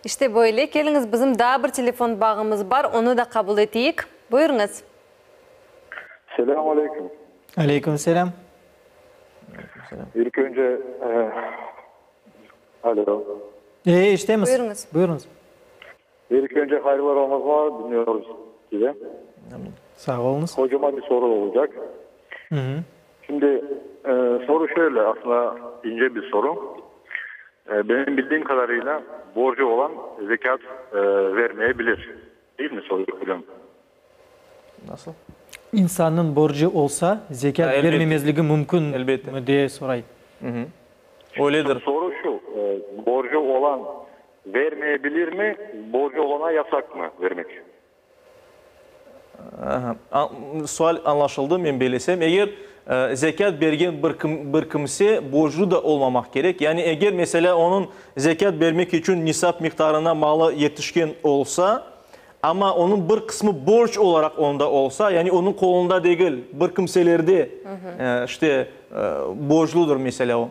İşte böyle. Keliñiz, bizim daa bir telefon bağımız bar, onı da qabul eteyik. Buyurıñız. Selâm aleyküm. Aleyküm selâm. İlk önce, alo. E, eşitemiz. Buyurıñız. Buyurıñız. İlk önce hayırlı Ramazanlar diliyoruz size. Sağ oluñız. Hocama bir soru olacaq. Şimdi soru şöyle, aslında ince bir soru. Benim bildiğim kadarıyla borcu olan zekat vermeyebilir. Değil mi soru hocam? Nasıl? İnsannıñ borcu olsa, zekât Elbette. bermemezligi mümkün Elbette. mi diye soray. Öyledir. Soru şu, borcu olan vermeyebilir mi, borcu olana yasaq mı vermek? Sual añlaşıldı, men belesem. Eger zekât bergen bir kim, bir kimse borclu da olmamaq kerek. Yani eger, meselâ, onıñ zekât bermek içün nisap miqdarına malı yetişken olsa, amma onıñ bir qısmı borc olaraq onda olsa, yani onıñ qolunda degil, bir kimselerde, işte, borcludır, meselâ, o.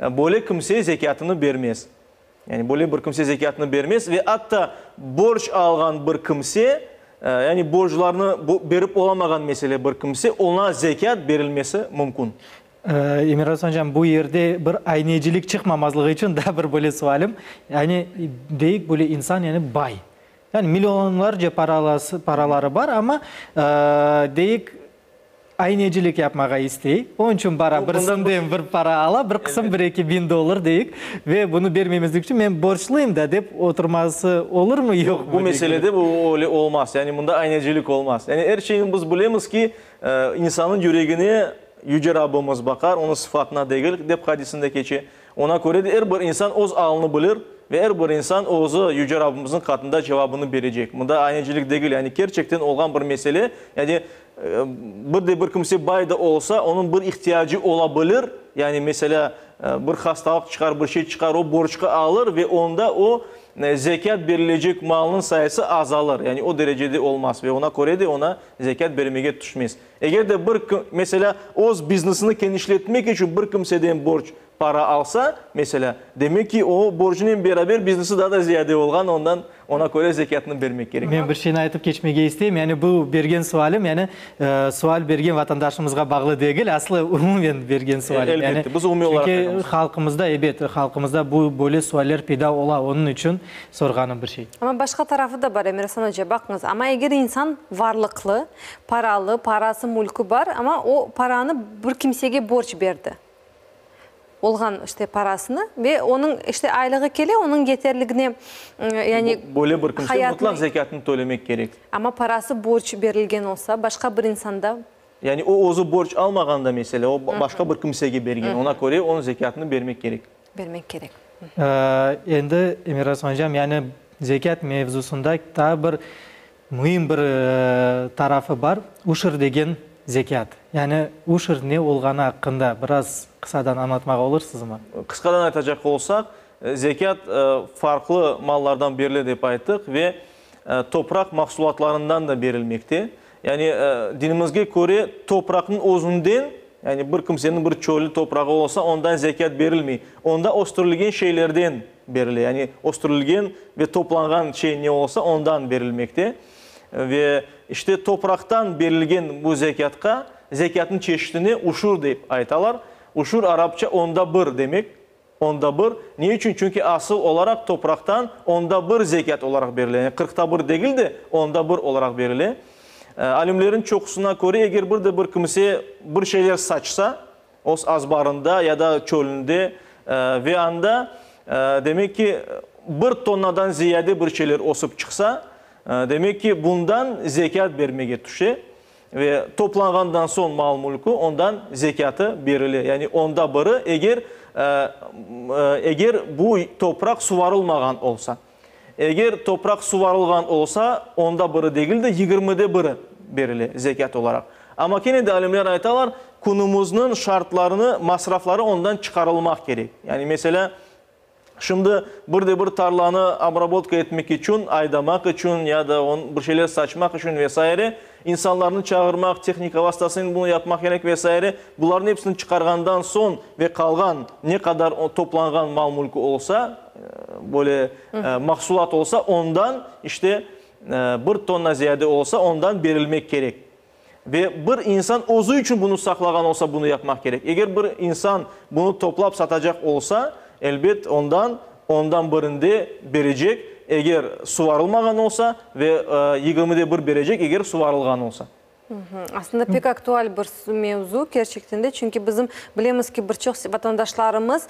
Böyle kimse zekâtını bermez. Yani böyle bir kimse zekâtını bermez ve atta borc alğan bir kimse, yani borclarnı berip olamağan mesele bir kimse, oña zekât berilmesi mümkün. Emir Osmancam, bu yerde bir aynecilik çıqmamazlığı içün daa bir böyle sualim. Yani, deyik, böyle insan, yani, bay. Yani, millionlarca paraları bar, amma, deyik, aynecilik yapmağa istey. Onıñ içün bara, birisinden bir para ala, bir qısım, bir-eki biñ dollar, deyik, ve bunı bermemezlik içün men borcluyım da, dep oturması olurmı, yoqmı? Bu meselede bu öyle olmaz. Yani, mında aynecilik olmaz. Yani, er şeyni biz bilemiz ki, İnsannıñ yüregine Yüce Rabbimiz baqar, onıñ sıfatına degil, dep hadisinde keçe. Oña köre de er bir insan öz alını bilir ve er bir insan özü Yüce Rabbimizniñ qatında cevabını berecek. Mında aynecilik degil, yani kerçekten olğan bir mesele, yani bir de bir kimse bay da olsa, onıñ bir ihtiyacı ola bilir, yani meselâ, bir hastalıq çıqar, bir şey çıqar, o borcqa alır ve onda o zekât berilecek malnıñ sayısı azalır, yani o derecede olmaz ve oña köre de oña Zekât bermege tüşmez. Eger de bir, meselâ, öz biznesini kenişletmek içün bir kimseden borc para alsa, meselâ, demek ki, o borcunen beraber biznesi daa da ziyade olğan, ondan, oña köre zekâtnı bermek kerek. Men bir şeyni aytıp keçmege isteyim, yani bu bergen sualim, yani sual bergen vatandaşımızğa bağlı degil, aslı umumen bergen sualim. Elbette, biz umumiy olaraq Çünki aytamız. halqımızda, ebet, halqımızda bu böyle sualler peyda ola, onıñ içün sorğanım bir şey. Amma başqa tarafı da bar, Emir-Asan oca, baqıñız, amma eger insan varlıqlı, paralı, parası, mülkü bar, amma o paranı bir kimsege borc berdi, olğan, işte, parasını ve onıñ, işte, aylığı kele, onıñ yeterligine, yani, Böyle bir kimse mutlaq zekâtını tölemek kerek. Amma parası borc berilgen olsa, başqa bir insanda. Yani o özü borc almağanda, meselâ, o başqa bir kimsege bergen, oña köre onıñ zekâtını bermek kerek. Bermek kerek. Endi, Emir Osmancam, yani zekât mevzusında daa bir müim bir tarafı bar, uşr degen zekât. Yani uşr ne olğanı aqqında biraz qısadan añlatmağa olursızmı? Qısqadan aytacaq olsaq, zekât farqlı mallardan berile dep ayttıq ve topraq mahsulatlarından da berilmekte. Yani dinimizge köre topraqnıñ özünden, yani bir kimseniñ bir çölli toprağı olsa, ondan zekât berilmey. Onda östürilgen şeylerden berile. Yani östürilgen ve toplanğan şey ne olsa, ondan berilmekte. Ve işte topraqtan berilgen bu zekâtqa, zekâtnıñ çeşitine uşur dep aytalar. Uşur arapça onda bir demek. Onda bir. Ne içün? Çünki asıl olaraq topraqtan onda bir zekât olaraq berile. Yani qırqta bir degil de, onda bir olaraq berile. Alimlerniñ çoqusına köre, eger bir de bir kimse bir şeyler saçsa, öz azbarında ya da çölünde, ve anda, demek ki, bir tonnadan ziyade bir şeyler ösip çıqsa, demek ki, bundan zekât bermege tüşe. Ve toplanğandan soñ mal-mülkü, ondan zekâtı berile. Yani onda biri, eger, eger bu topraq suvarılmağan olsa. Eger topraq suvarılğan olsa, onda biri degil de, yigirmide biri berile zekât olaraq. Amma kene de alimler aytalar, künümizniñ şartlarını, masrafları ondan çıqarılmaq kerek. Yani meselâ, Şimdi bir de bir tarlanı obrabotka etmek içün, aydamaq içün ya da on bir şeyler saçmaq içün ve saire, insanlarnı çağırmaq, tehnika vastasınen bunı yapmaq kerek ve saire, bularnıñ episini çıqarğandan soñ ve qalğan ne qadar toplanğan mal-mülkü olsa, böyle mahsulat olsa, ondan işte bir tonna ziyade olsa, ondan berilmek kerek. Ve bir insan özü içün bunı saqlağan olsa, bunı yapmaq kerek. Eger bir insan bunı toplap satacaq olsa, elbet, ondan ondan birinde berecek, eger suvarılmağan olsa, ve yigirmide bir berecek, eger suvarılğan olsa. Aslında pek aktual bir mevzu, kerçekten de, çünki bizim bilemiz ki, bir çoq vatandaşlarımız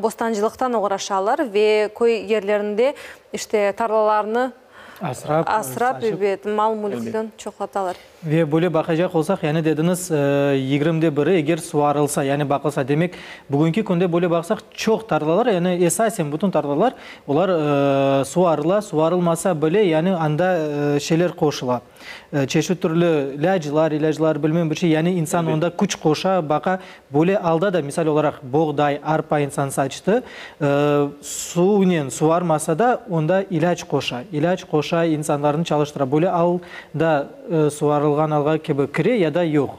bostancılıqtan oğraşalar ve köy yerlerinde, işte, tarlalarnı Asrap, Asrap, ebet, mal-mülkten çoqlatalar. Ve böyle baqacaq olsaq, yani dediñiz, yigirmide biri eger suvarılsa, yani baqılsa, demek, bugünki künde böyle baqsaq, çoq tarlalar, yani esasen bütün tarlalar, olar suvarıla, suvarılmasa bile, yani anda şeyler qoşula, çeşit türlü lâclar, ilâclar, bilmem bir şey, yani insan onda küç qoşa, baqa. Böyle alda da, misal olaraq, boğday, arpa insan saçtı, suvnen suvarmasa da, onda ilâc qoşa. İlâc qoşa, insanlarnı çalıştıra. Böyle al da suvarılğan alğa kibi kire ya da yoq?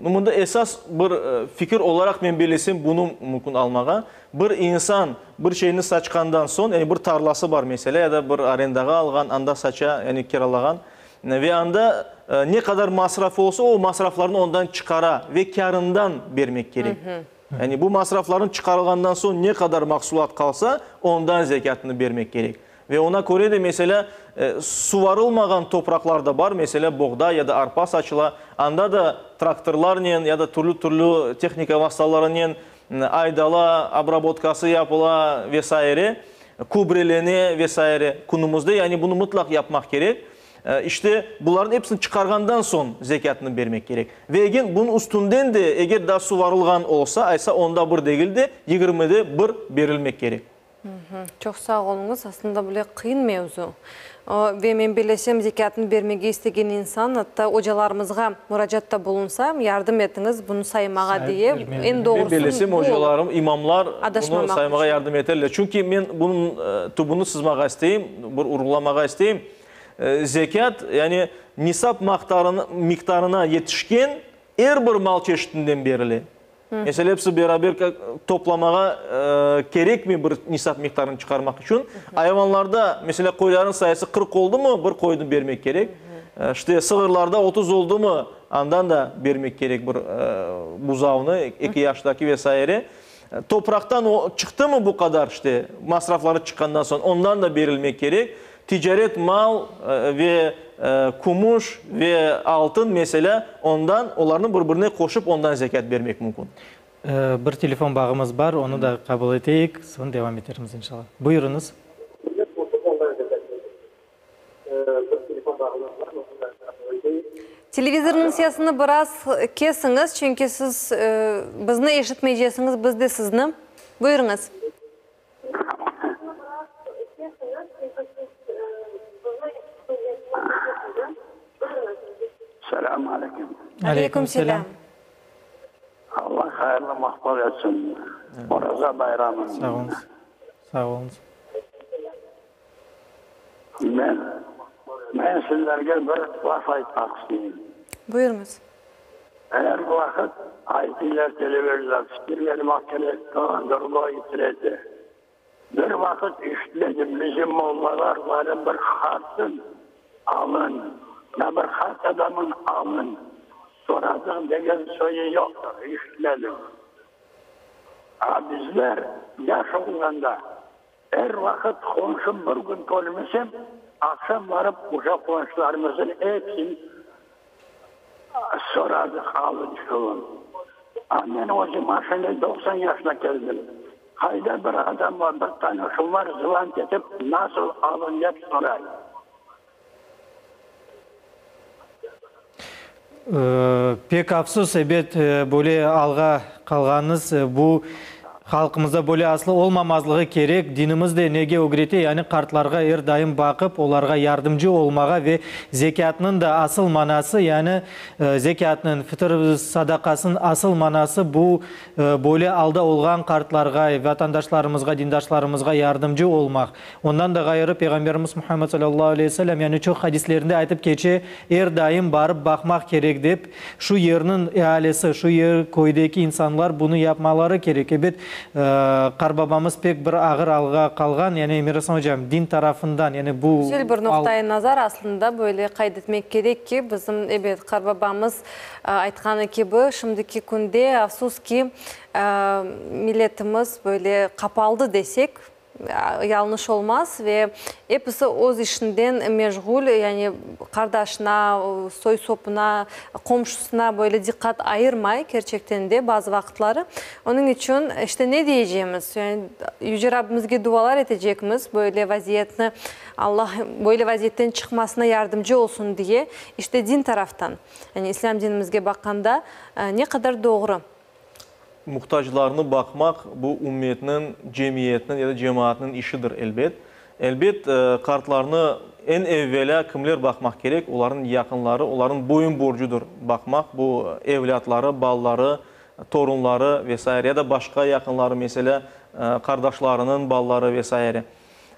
Mında esas bir fikir olaraq men bellesem bunı mümkün almağa. Bir insan bir şeyni saçqandan soñ, yani bir tarlası bar, meselâ, ya da bir arendağa alğan, anda saça, yani kiralağan. Ve anda ne qadar masraf olsa, o masraflarnı ondan çıqara ve kârından bermek kerek. Yani bu masraflarnı çıqarılğandan soñ ne qadar mahsulat qalsa, ondan zekâtını bermek kerek. Ve ona köre de, meselâ, suvarılmağan topraqlar da bar, meselâ, boğday ya da arpa saçıla, anda da traktorlarnen ya da türlü-türlü tehnika vastalarınen aydala, obrabotkası yapıla ve saire, kübrelene ve saire. Künümizde, yani bunı mıtlaq yapmaq kerek. İşte, bularnıñ episini çıqarğandan soñ zekâtını bermek kerek. Ve egen bunıñ üstünden de, eger daa suvarılğan olsa, aysa onda bir degil de, yigirmide bir berilmek kerek. Çoq sağ oluñız. Aslında bile qıyın mevzu. Ve men bellesem, zekâtnı bermege istegen insan, atta ocalarımızğa muracaatta bulunsa, yardım etiñiz bunı saymağa diye, eñ doğrusı Men bellesem, bu olur. ocalarım, imamlar bunı Adaşmamaq saymağa içün. yardım eterler. Çünki men bunıñ tübüni sızmağa isteyim, bir urğulamağa isteyim. Zekât, yani nisap miqdarına yetişken er bir mal çeşitinden berile. Meselâ, episi beraber toplamağa kerekmey bir nisap miqdarını çıqarmaq içün. Ayvanlarda, meselâ, qoylarnıñ sayısı 40 oldumı, bir qoynı bermek kerek. İşte, sığırlarda 30 oldumı, andan da bermek kerek bir buzavnı, eki yaştaki ve saire. Topraqtan o çıqtımı bu qadar, işte, masrafları çıqqandan soñ, ondan da berilmek kerek. Ticaret mal ve kümüş ve altın, meselâ, ondan, olarnı bir-birine qoşıp, ondan zekât bermek mümkün. Bir telefon bağımız bar, onı da qabul eteyik, soñ devam etermiz, inşallah. Buyurıñız. Televizornıñ sesini biraz kesiñiz, çünki siz bizni eşitmeycesiñiz, biz de sizni. Buyurıñız. Selâm aleyküm. Aleyküm selâm. Allah hayırlı maqbul etsin Oraza bayramını. Sağ oluñız. Sağ oluñız. Men, men sizlerge bir laf aytmaq isteyim. Buyurıñız. Er vaqıt aytıylar televizorda, fikir bermek kerek, to, drugoy, tretiy. Bir vaqıt işitmedim, bizim mollalar barıp bir qartnıñ alın, ya bir qart adamnıñ alın soradıq degen soyu yoqtır, işitmedim. A bizler yaş olğanda Er vaqıt qonşum bir kün körmesem, aqşam barıp uşa qonşularımıznıñ episini soradıq alın-şulun. A men özüm aşında 90 yaşına keldim. Qayda bir adam bar, bir tanışım var, zıvant etip, nasıl alın dep soray. Pek afsus, ebet, böyle alğa qalğanıñız, bu halqımızda böyle aslı olmamazlığı kerek. Dinimiz de nege ögrete, yani qartlarğa er daim baqıp, olarğa yardımcı olmağa ve zekâtnıñ da asıl manası, yani zekâtnıñ, fitr sadaqasınıñ asıl manası bu böyle alda olğan qartlarğa, vatandaşlarımızğa, dindaşlarımızğa yardımcı olmaq. Ondan da ğayrı, Peyğamberimiz Muhammed salâllahu aleyhi ve sellem, yani çoq hadislerinde aytıp keçe, er daim barıp baqmaq kerek dep, şu yerniñ ealisi, şu yer, köydeki insanlar bunı yapmaları kerek. Ebet, qarbabamız pek bir ağır alğa qalğan, yani Emir-Asan ocam, din tarafından, yani bu Güzel bir al. noqta-i nazar, aslında, böyle qayd etmek kerek ki, bizim, ebet, qarbabamız aytqanı kibi, şimdiki künde, afsus ki, milletimiz böyle qapaldı desek, Yañlış olmaz ve episi öz işinden meşğul, yani qardaşına, soy-sopuna, qomşusına böyle diqqat ayırmay kerçekten de bazı vaqıtları. Onıñ içün işte ne diyecemiz, yani Yüce Rabbimizge dualar etecekmiz, böyle vaziyetni Allah böyle vaziyetten çıqmasına yardımcı olsun diye, işte din taraftan, yani İslâm dinimizge baqqanda ne qadar doğru. Muhtaclarnı baqmaq, bu ümmetniñ, cemiyetniñ ya da cemaatnıñ işidir, elbet. Elbet, qartlarnı eñ evvelâ kimler baqmaq kerek? Olarnıñ yaqınları, olarnıñ boyun borcudır baqmaq, bu evlâtları, balaları, torunları ve saire, ya da başqa yaqınları, meselâ, qardaşlarınıñ balaları ve saire.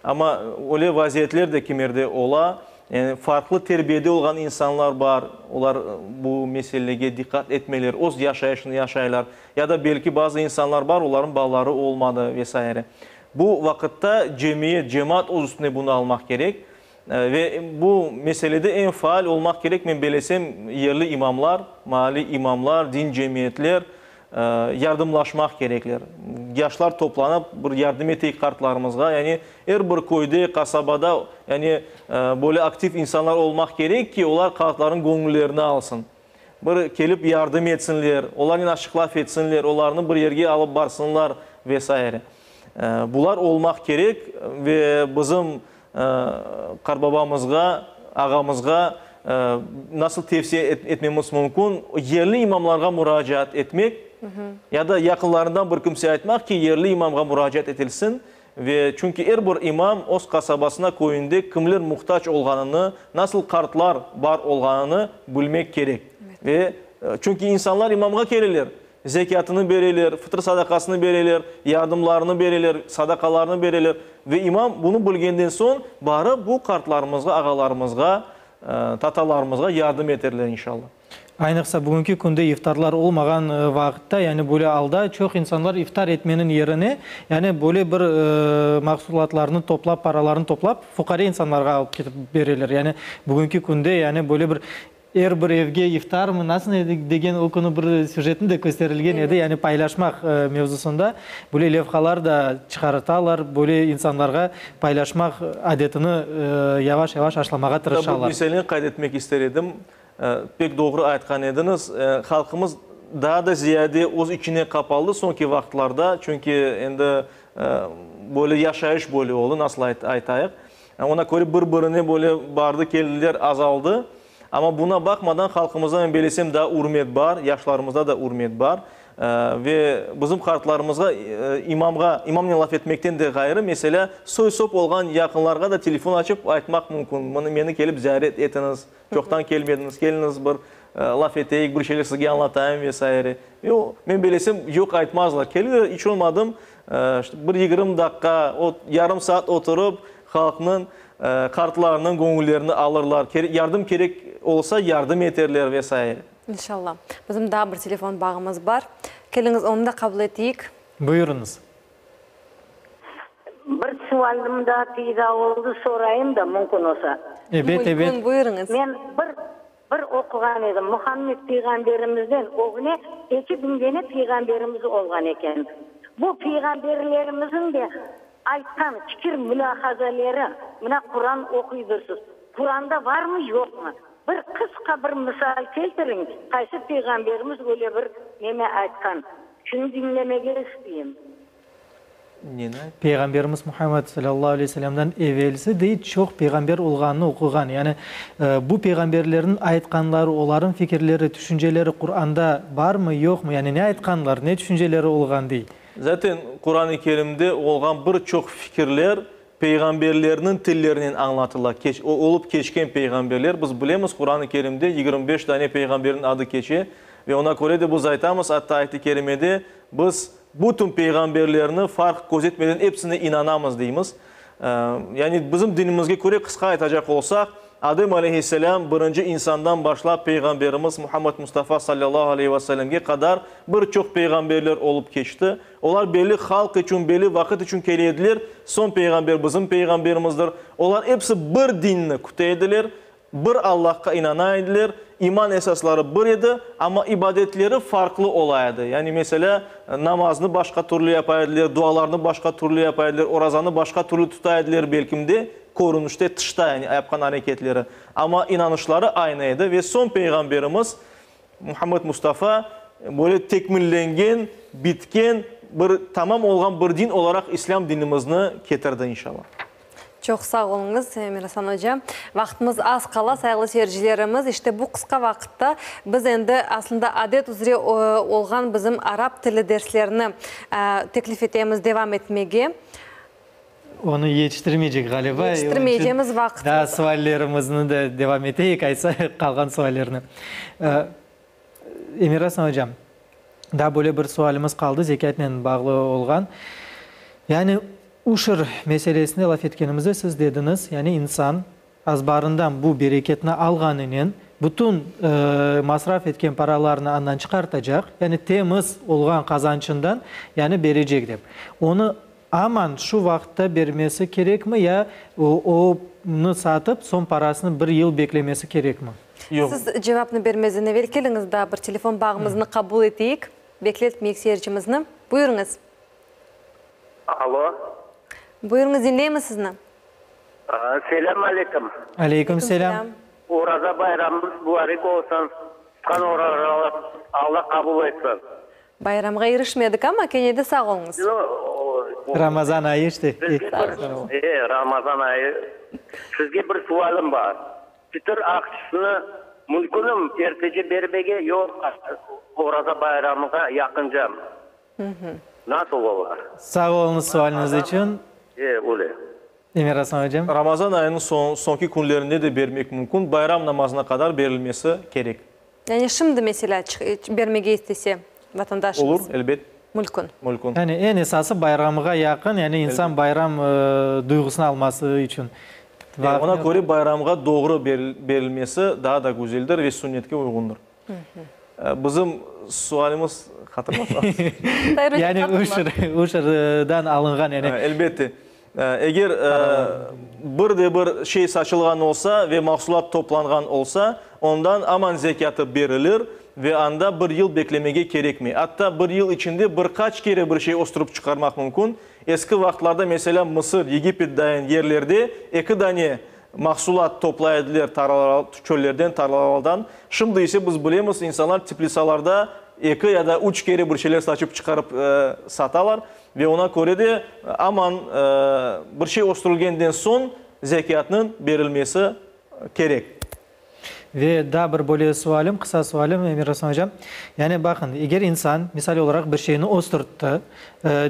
Amma öyle vaziyetler de kimerde ola, yani farqlı terbiyede olğan insanlar bar, olar bu meselege diqqat etmeyler, öz yaşayışını yaşaylar, ya da belki bazı insanlar bar, olarnıñ balaları olmadı ve saire. Bu vaqıtta cemiyet, cemaat öz üstüne bunı almaq kerek. Ve bu meselede eñ faal olmaq kerek, men belesem, yerli imamlar, maalliy imamlar, din cemiyetler yardımlaşmaq kerekler. Yaşlar toplanıp, bir yardım eteyik qartlarımızğa. Yani er bir köyde, qasabada, yani böyle aktiv insanlar olmaq kerek ki, olar qartlarnıñ göñüllerini alsın. Bir kelip yardım etsinler, olarnen açıq laf etsinler, olarnı bir yerge alıp barsınlar ve saire. Bular olmaq kerek ve bizim qartbabamızğa, ağamızğa nasıl tevsiye etmemiz mümkün? Yerli imamlarğa muracaat etmek ya da yaqınlarından bir kimse aytmaq ki, yerli imamğa muracaat etilsin ve çünki er bir imam öz qasabasına, köyünde kimler muhtac olğanını, nasıl qartlar bar olğanını bilmek kerek. Ve çünki insanlar imamğa keleler, Zekâtını bereler, fıtır sadaqasını bereler, yardımlarını bereler, sadaqalarını bereler. Ve imam bunı bilgenden soñ, barıp bu qartlarımızğa, ağalarımızğa, tatalarımızğa yardım eterler, inşallah. Aynıqsa, bugünki künde iftarlar olmağan vaqıtta, yani böyle alda çoq insanlar iftar etmeniñ yerine, yani böyle bir mahsulatlarnı toplap, paralarnı toplap, fuqare insanlarğa alıp ketip bereler. Yani bugünki künde, yani böyle bir Er bir evge iftarmı, nasıl edi degen o künü bir süjetni de kösterilgen edi, yani paylaşmaq mevzusında böyle levhalar da çıqartalar, böyle insanlarğa paylaşmaq adetini yavaş-yavaş aşlamağa tırışalar. Bir meseleni qayd etmek ister edim. Pek doğru aytqan ediñiz. Halqımız daa da ziyade öz içine qapaldı soñki vaqıtlarda, çünki endi böyle yaşayış böyle oldı, nasıl aytayıq. Ona köre bir-birine böyle bardı-keldiler azaldı. Amma buna baqmadan halqımızda, men belesem, daa ürmet bar, yaşlarımızda da ürmet bar. Ve bizim qartlarımızğa, imamğa, imamnen laf etmekten de ğayrı, meselâ, soy-sop olğan yaqınlarğa da telefon açıp aytmaq mümkün, meni kelip ziyaret etiñiz, çoqtan kelmediñiz, keliñiz bir laf eteyik, bir şeyler sizge añlatayım ve saire. Ve men belesem, yoq aytmazlar, kelirler, iç olmadım, bir 20 daqqa, yarım saat oturıp, halqnıñ, qartlarnıñ göñüllerini alırlar, yardım kerek olsa, yardım eterler ve saire. İnşallah. Bizim daa bir telefon bağımız bar. Keliñiz, onı da qabul eteyik. Buyurıñız. Bir sualim daa peyda oldı, sorayım da, mümkün olsa. Ebet, ebet. Mümkün, buyurıñız. Men bir Bir oquğan edim, Muhammed peyğamberimizden ögüne 2000 dene peyğamberimiz olğan eken. Bu peyğamberlerimizin de aytqan fikir mulâhazaleri, mına Quran oquydırsız, Quranda varmı, yoqmı? Bir qısqa bir misal keltiriñ, qaysı peyğamberimiz öyle bir neme aytqan? Şunı diñlemege isteyim. Peyğamberimiz Muhammed salâllahu aleyhi ve selâmdan evelsi de çoq peyğamber olğanını oquğan. Yani bu peyğamberlerniñ aytqanları, olarıñ fikirleri, tüşünceleri Quranda barmı, yoqmı? Yani ne aytqanlar, ne tüşünceleri olğan, dey. Zaten Quran-ı Kerimde olğan bir çoq fikirler peyğamberlerniñ tillerinen añlatıla. Olıp keçken peyğamberler, biz bilemiz, Quran-ı Kerimde 25 dane peyğamberniñ adı keçe ve ona köre de biz aytamız, atta ayet-i kerimede biz Bütün peyğamberlerni farq közetmeden epsine inanamız deymiz. Yani bizim dinimizge köre qısqa aytacaq olsaq, Adem aleyhisselâm birinci insandan başlap peyğamberimiz Muhammed Mustafa sallallahu aleyhi ve sellemge qadar bir çoq peyğamberler olıp keçti. Olar belli halq içün, belli vaqıt içün kele ediler. Soñ peyğamber bizim peyğamberimizdir. Olar epsi bir dinni küte ediler. Bir Allahqa inana ediler, iman esasları bir edi, amma ibadetleri farqlı ola edi. Yani, meselâ, namaznı başqa türlü yapa ediler, dualarnı başqa türlü yapa ediler, orazanı başqa türlü tuta ediler, belkim de, körünişte, tışta, yani yapqan areketleri. Amma inanışları aynı edi ve soñ Peyğamberimiz Muhammed Mustafa böyle tekmillengen, bitken, bir tamam olğan bir din olaraq İslâm dinimizni ketirdi, inşallah. Çoq sağ oluñız, Emir-Asan oca. Vaqtımız az qala, sayğılı seyircilerimiz, işte bu qısqa vaqıtta biz endi aslında adet üzre olğan bizim arap tili derslerini teklif etemiz devam etmege. Onı yetiştirmeycek ğaliba. Yetiştirmeycemiz vaqıt. Daa suallerimizni de devam eteyik, aytsa, qalğan suallerni. Emir-Asan ocam, daa böyle bir sualimiz qaldı, zekâtnen bağlı olğan. Yani uşr meselesinde laf etkenimizde siz dediñiz, yani insan azbarından bu bereketni alğanınen bütün masraf etken paralarını andan çıqartacaq, yani temiz olğan qazançından yani berecek dep. Onı. Aman şu vaqıtta bermesi kerekmi ya onı satıp, soñ parasını bir yıl beklemesi kerekmi? Yoq. Siz cevapnı bermezden evel keliñiz daa bir telefon bağımıznı qabul eteyik. Bekletmeyik seyircimizni. Buyurıñız. Alo. Buyurıñız, diñleymiz sizni. Selâm aleyküm. Aleyküm selâm. Oraza bayramıñız mubarek olsun. Tutqan orazalarıñız Alla qabul etsin. Bayramğa irişmedik amma, kene de sağ oluñız. Ramazan ayı işte. E, Ramazan ayı. Sizge bir sualim bar. Fitir aqçısını mümkünmi ertece bermege, yoq Oraza bayramığa yaqıncamı? Nasıl olar? Sağ oluñız sualiñiz içün. E, öyle. Emir Asan ocam. Ramazan ayınıñ soñki künlerinde de bermek mümkün, bayram namazına qadar berilmesi kerek. Yani şimdi, meselâ, bermege istese vatandaşımız? Olur, elbet. Mülkün. Mülkün. Yani eñ esası bayramğa yaqın, yani insan bayram duyğusını alması içün. Oña köre bayramğa doğru berilmesi daa da güzeldir ve sünnetke uyğundır. Bizim sualimiz hatırlatıñız. Yani uşırdan alınğan yani. Elbette. Eger bir de bir şey saçılğan olsa ve mahsulat toplanğan olsa, ondan aman zekâtı berilir ve anda bir yıl beklemege kerekmey. Atta bir yıl içinde bir qaç kere bir şey östürip çıqarmaq mümkün. Eski vaqıtlarda, meselâ, Mısır, Yegipet dayın yerlerde eki dane mahsulat toplay ediler çöllerden, tarlalardan. Şimdi ise biz bilemiz, insanlar teplitsalarda eki ya da üç kere bir şeyler saçıp çıqarıp satalar ve oña köre de aman bir şey östürilgenden soñ zekâtnıñ berilmesi kerek. Ve daa bir böyle sualim, qısa sualim, Emir Asan ocam. Yani baqıñ, eger insan, misal olaraq, bir şeyni östürtti,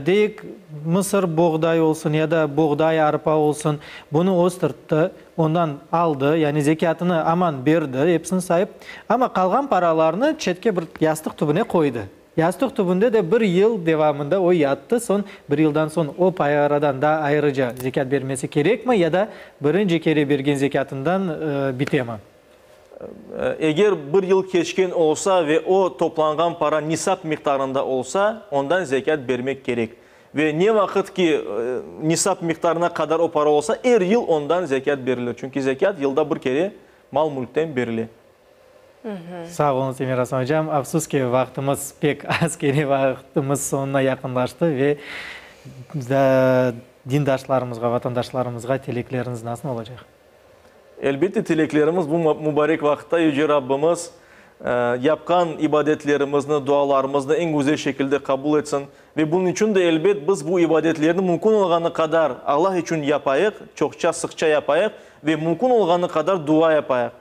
deyik, mısır, boğday olsun ya da boğday, arpa olsun, bunı östürtti, ondan aldı, yani zekâtını aman berdi, episini sayıp, amma qalğan paralarnı çetke bir yastıq tübüne qoydı. Yastıq tübünde de bir yıl devamında o yattı, soñ bir yıldan soñ o paradan daa ayrıca zekât bermesi kerekmi ya da birinci kere bergen zekâtından bitemi? Eger bir yıl keçken olsa ve o toplanğan para nisap miqdarında olsa, ondan zekât bermek kerek. Ve ne vaqıt ki nisap miqdarına qadar o para olsa, er yıl ondan zekât berilir. Çünki zekât yılda bir kere mal-mülkten berile. Sağ oluñız, Emir Asan ocam. Afsus ki, vaqtımız pek az, kene vaqtımız soñuna yaqınlaştı ve dindaşlarımızğa, vatandaşlarımızğa tilekleriñiz nasıl olacaq? Elbette, tileklerimiz bu mubarek vaqıtta Yüce Rabbimiz yapqan ibadetlerimizni, dualarımıznı eñ güzel şekilde qabul etsin. Ve bunıñ içün de, elbet, biz bu ibadetlerni mümkün olğanı qadar Allah içün yapayıq, çoqça, sıqça yapayıq ve mümkün olğanı qadar dua yapayıq.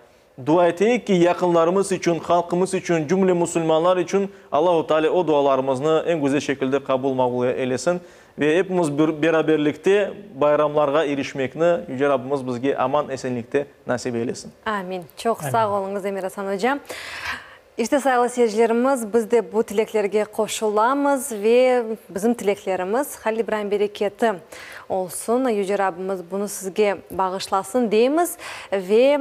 Dua eteyik ki, yaqınlarımız içün, halqımız içün, cümle musulmanlar içün Allahu Teala o dualarımıznı eñ güzel şekilde qabul-maqbul eylesin ve epimiz bir beraberlikte bayramlarğa irişmekni Yüce Rabbimiz bizge aman-esenlikte nasip eylesin. Amin. Çoq sağ oluñız, Emir Asan oca. İşte, sayğılı seyircilerimiz, biz de bu tileklerge qoşulamız ve bizim tileklerimiz Halil İbraim bereketi olsun, Yüce Rabbimiz bunı sizge bağışlasın deymiz ve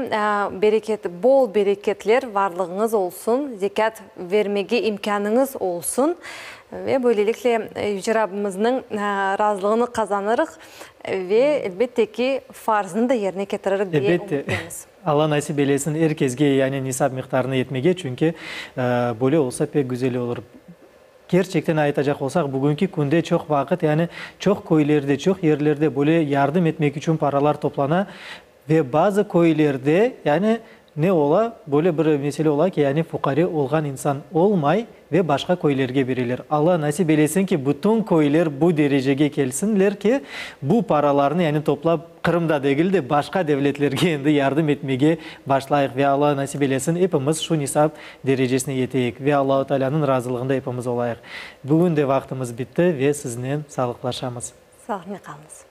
bereket, bol bereketler varlığıñız olsun, zekât vermege imkânıñız olsun ve böylelikle Yüce Rabbimizniñ razılığını qazanırıq ve, elbette ki, farznı da yerine ketiririk diye ümüttemiz. Alla nasip eylesin er kesge yani nisap miqdarını yetmege, çünki böyle olsa pek güzel olur. Kerçekten aytacaq olsaq, bugünki künde çoq vaqıt yani çoq köylerde, çoq yerlerde böyle yardım etmek içün paralar toplana ve bazı köylerde yani ne ola, böyle bir mesele ola ki, yani fuqare olğan insan olmay ve başqa köylerge bereler. Alla nasip eylesin ki, bütün köyler bu derecege kelsinler ki, bu paralarnı, yani toplap, Qırımda degil de, başqa devletlerge endi yardım etmege başlayıq ve Alla nasip eylesin, epimiz şu nisap derecesine yeteyik ve Allahu Tealânıñ razılığında epimiz olayıq. Bugün de vaqtımız bitti ve siznen sağlıqlaşamız. Sağlıqnen qalıñız.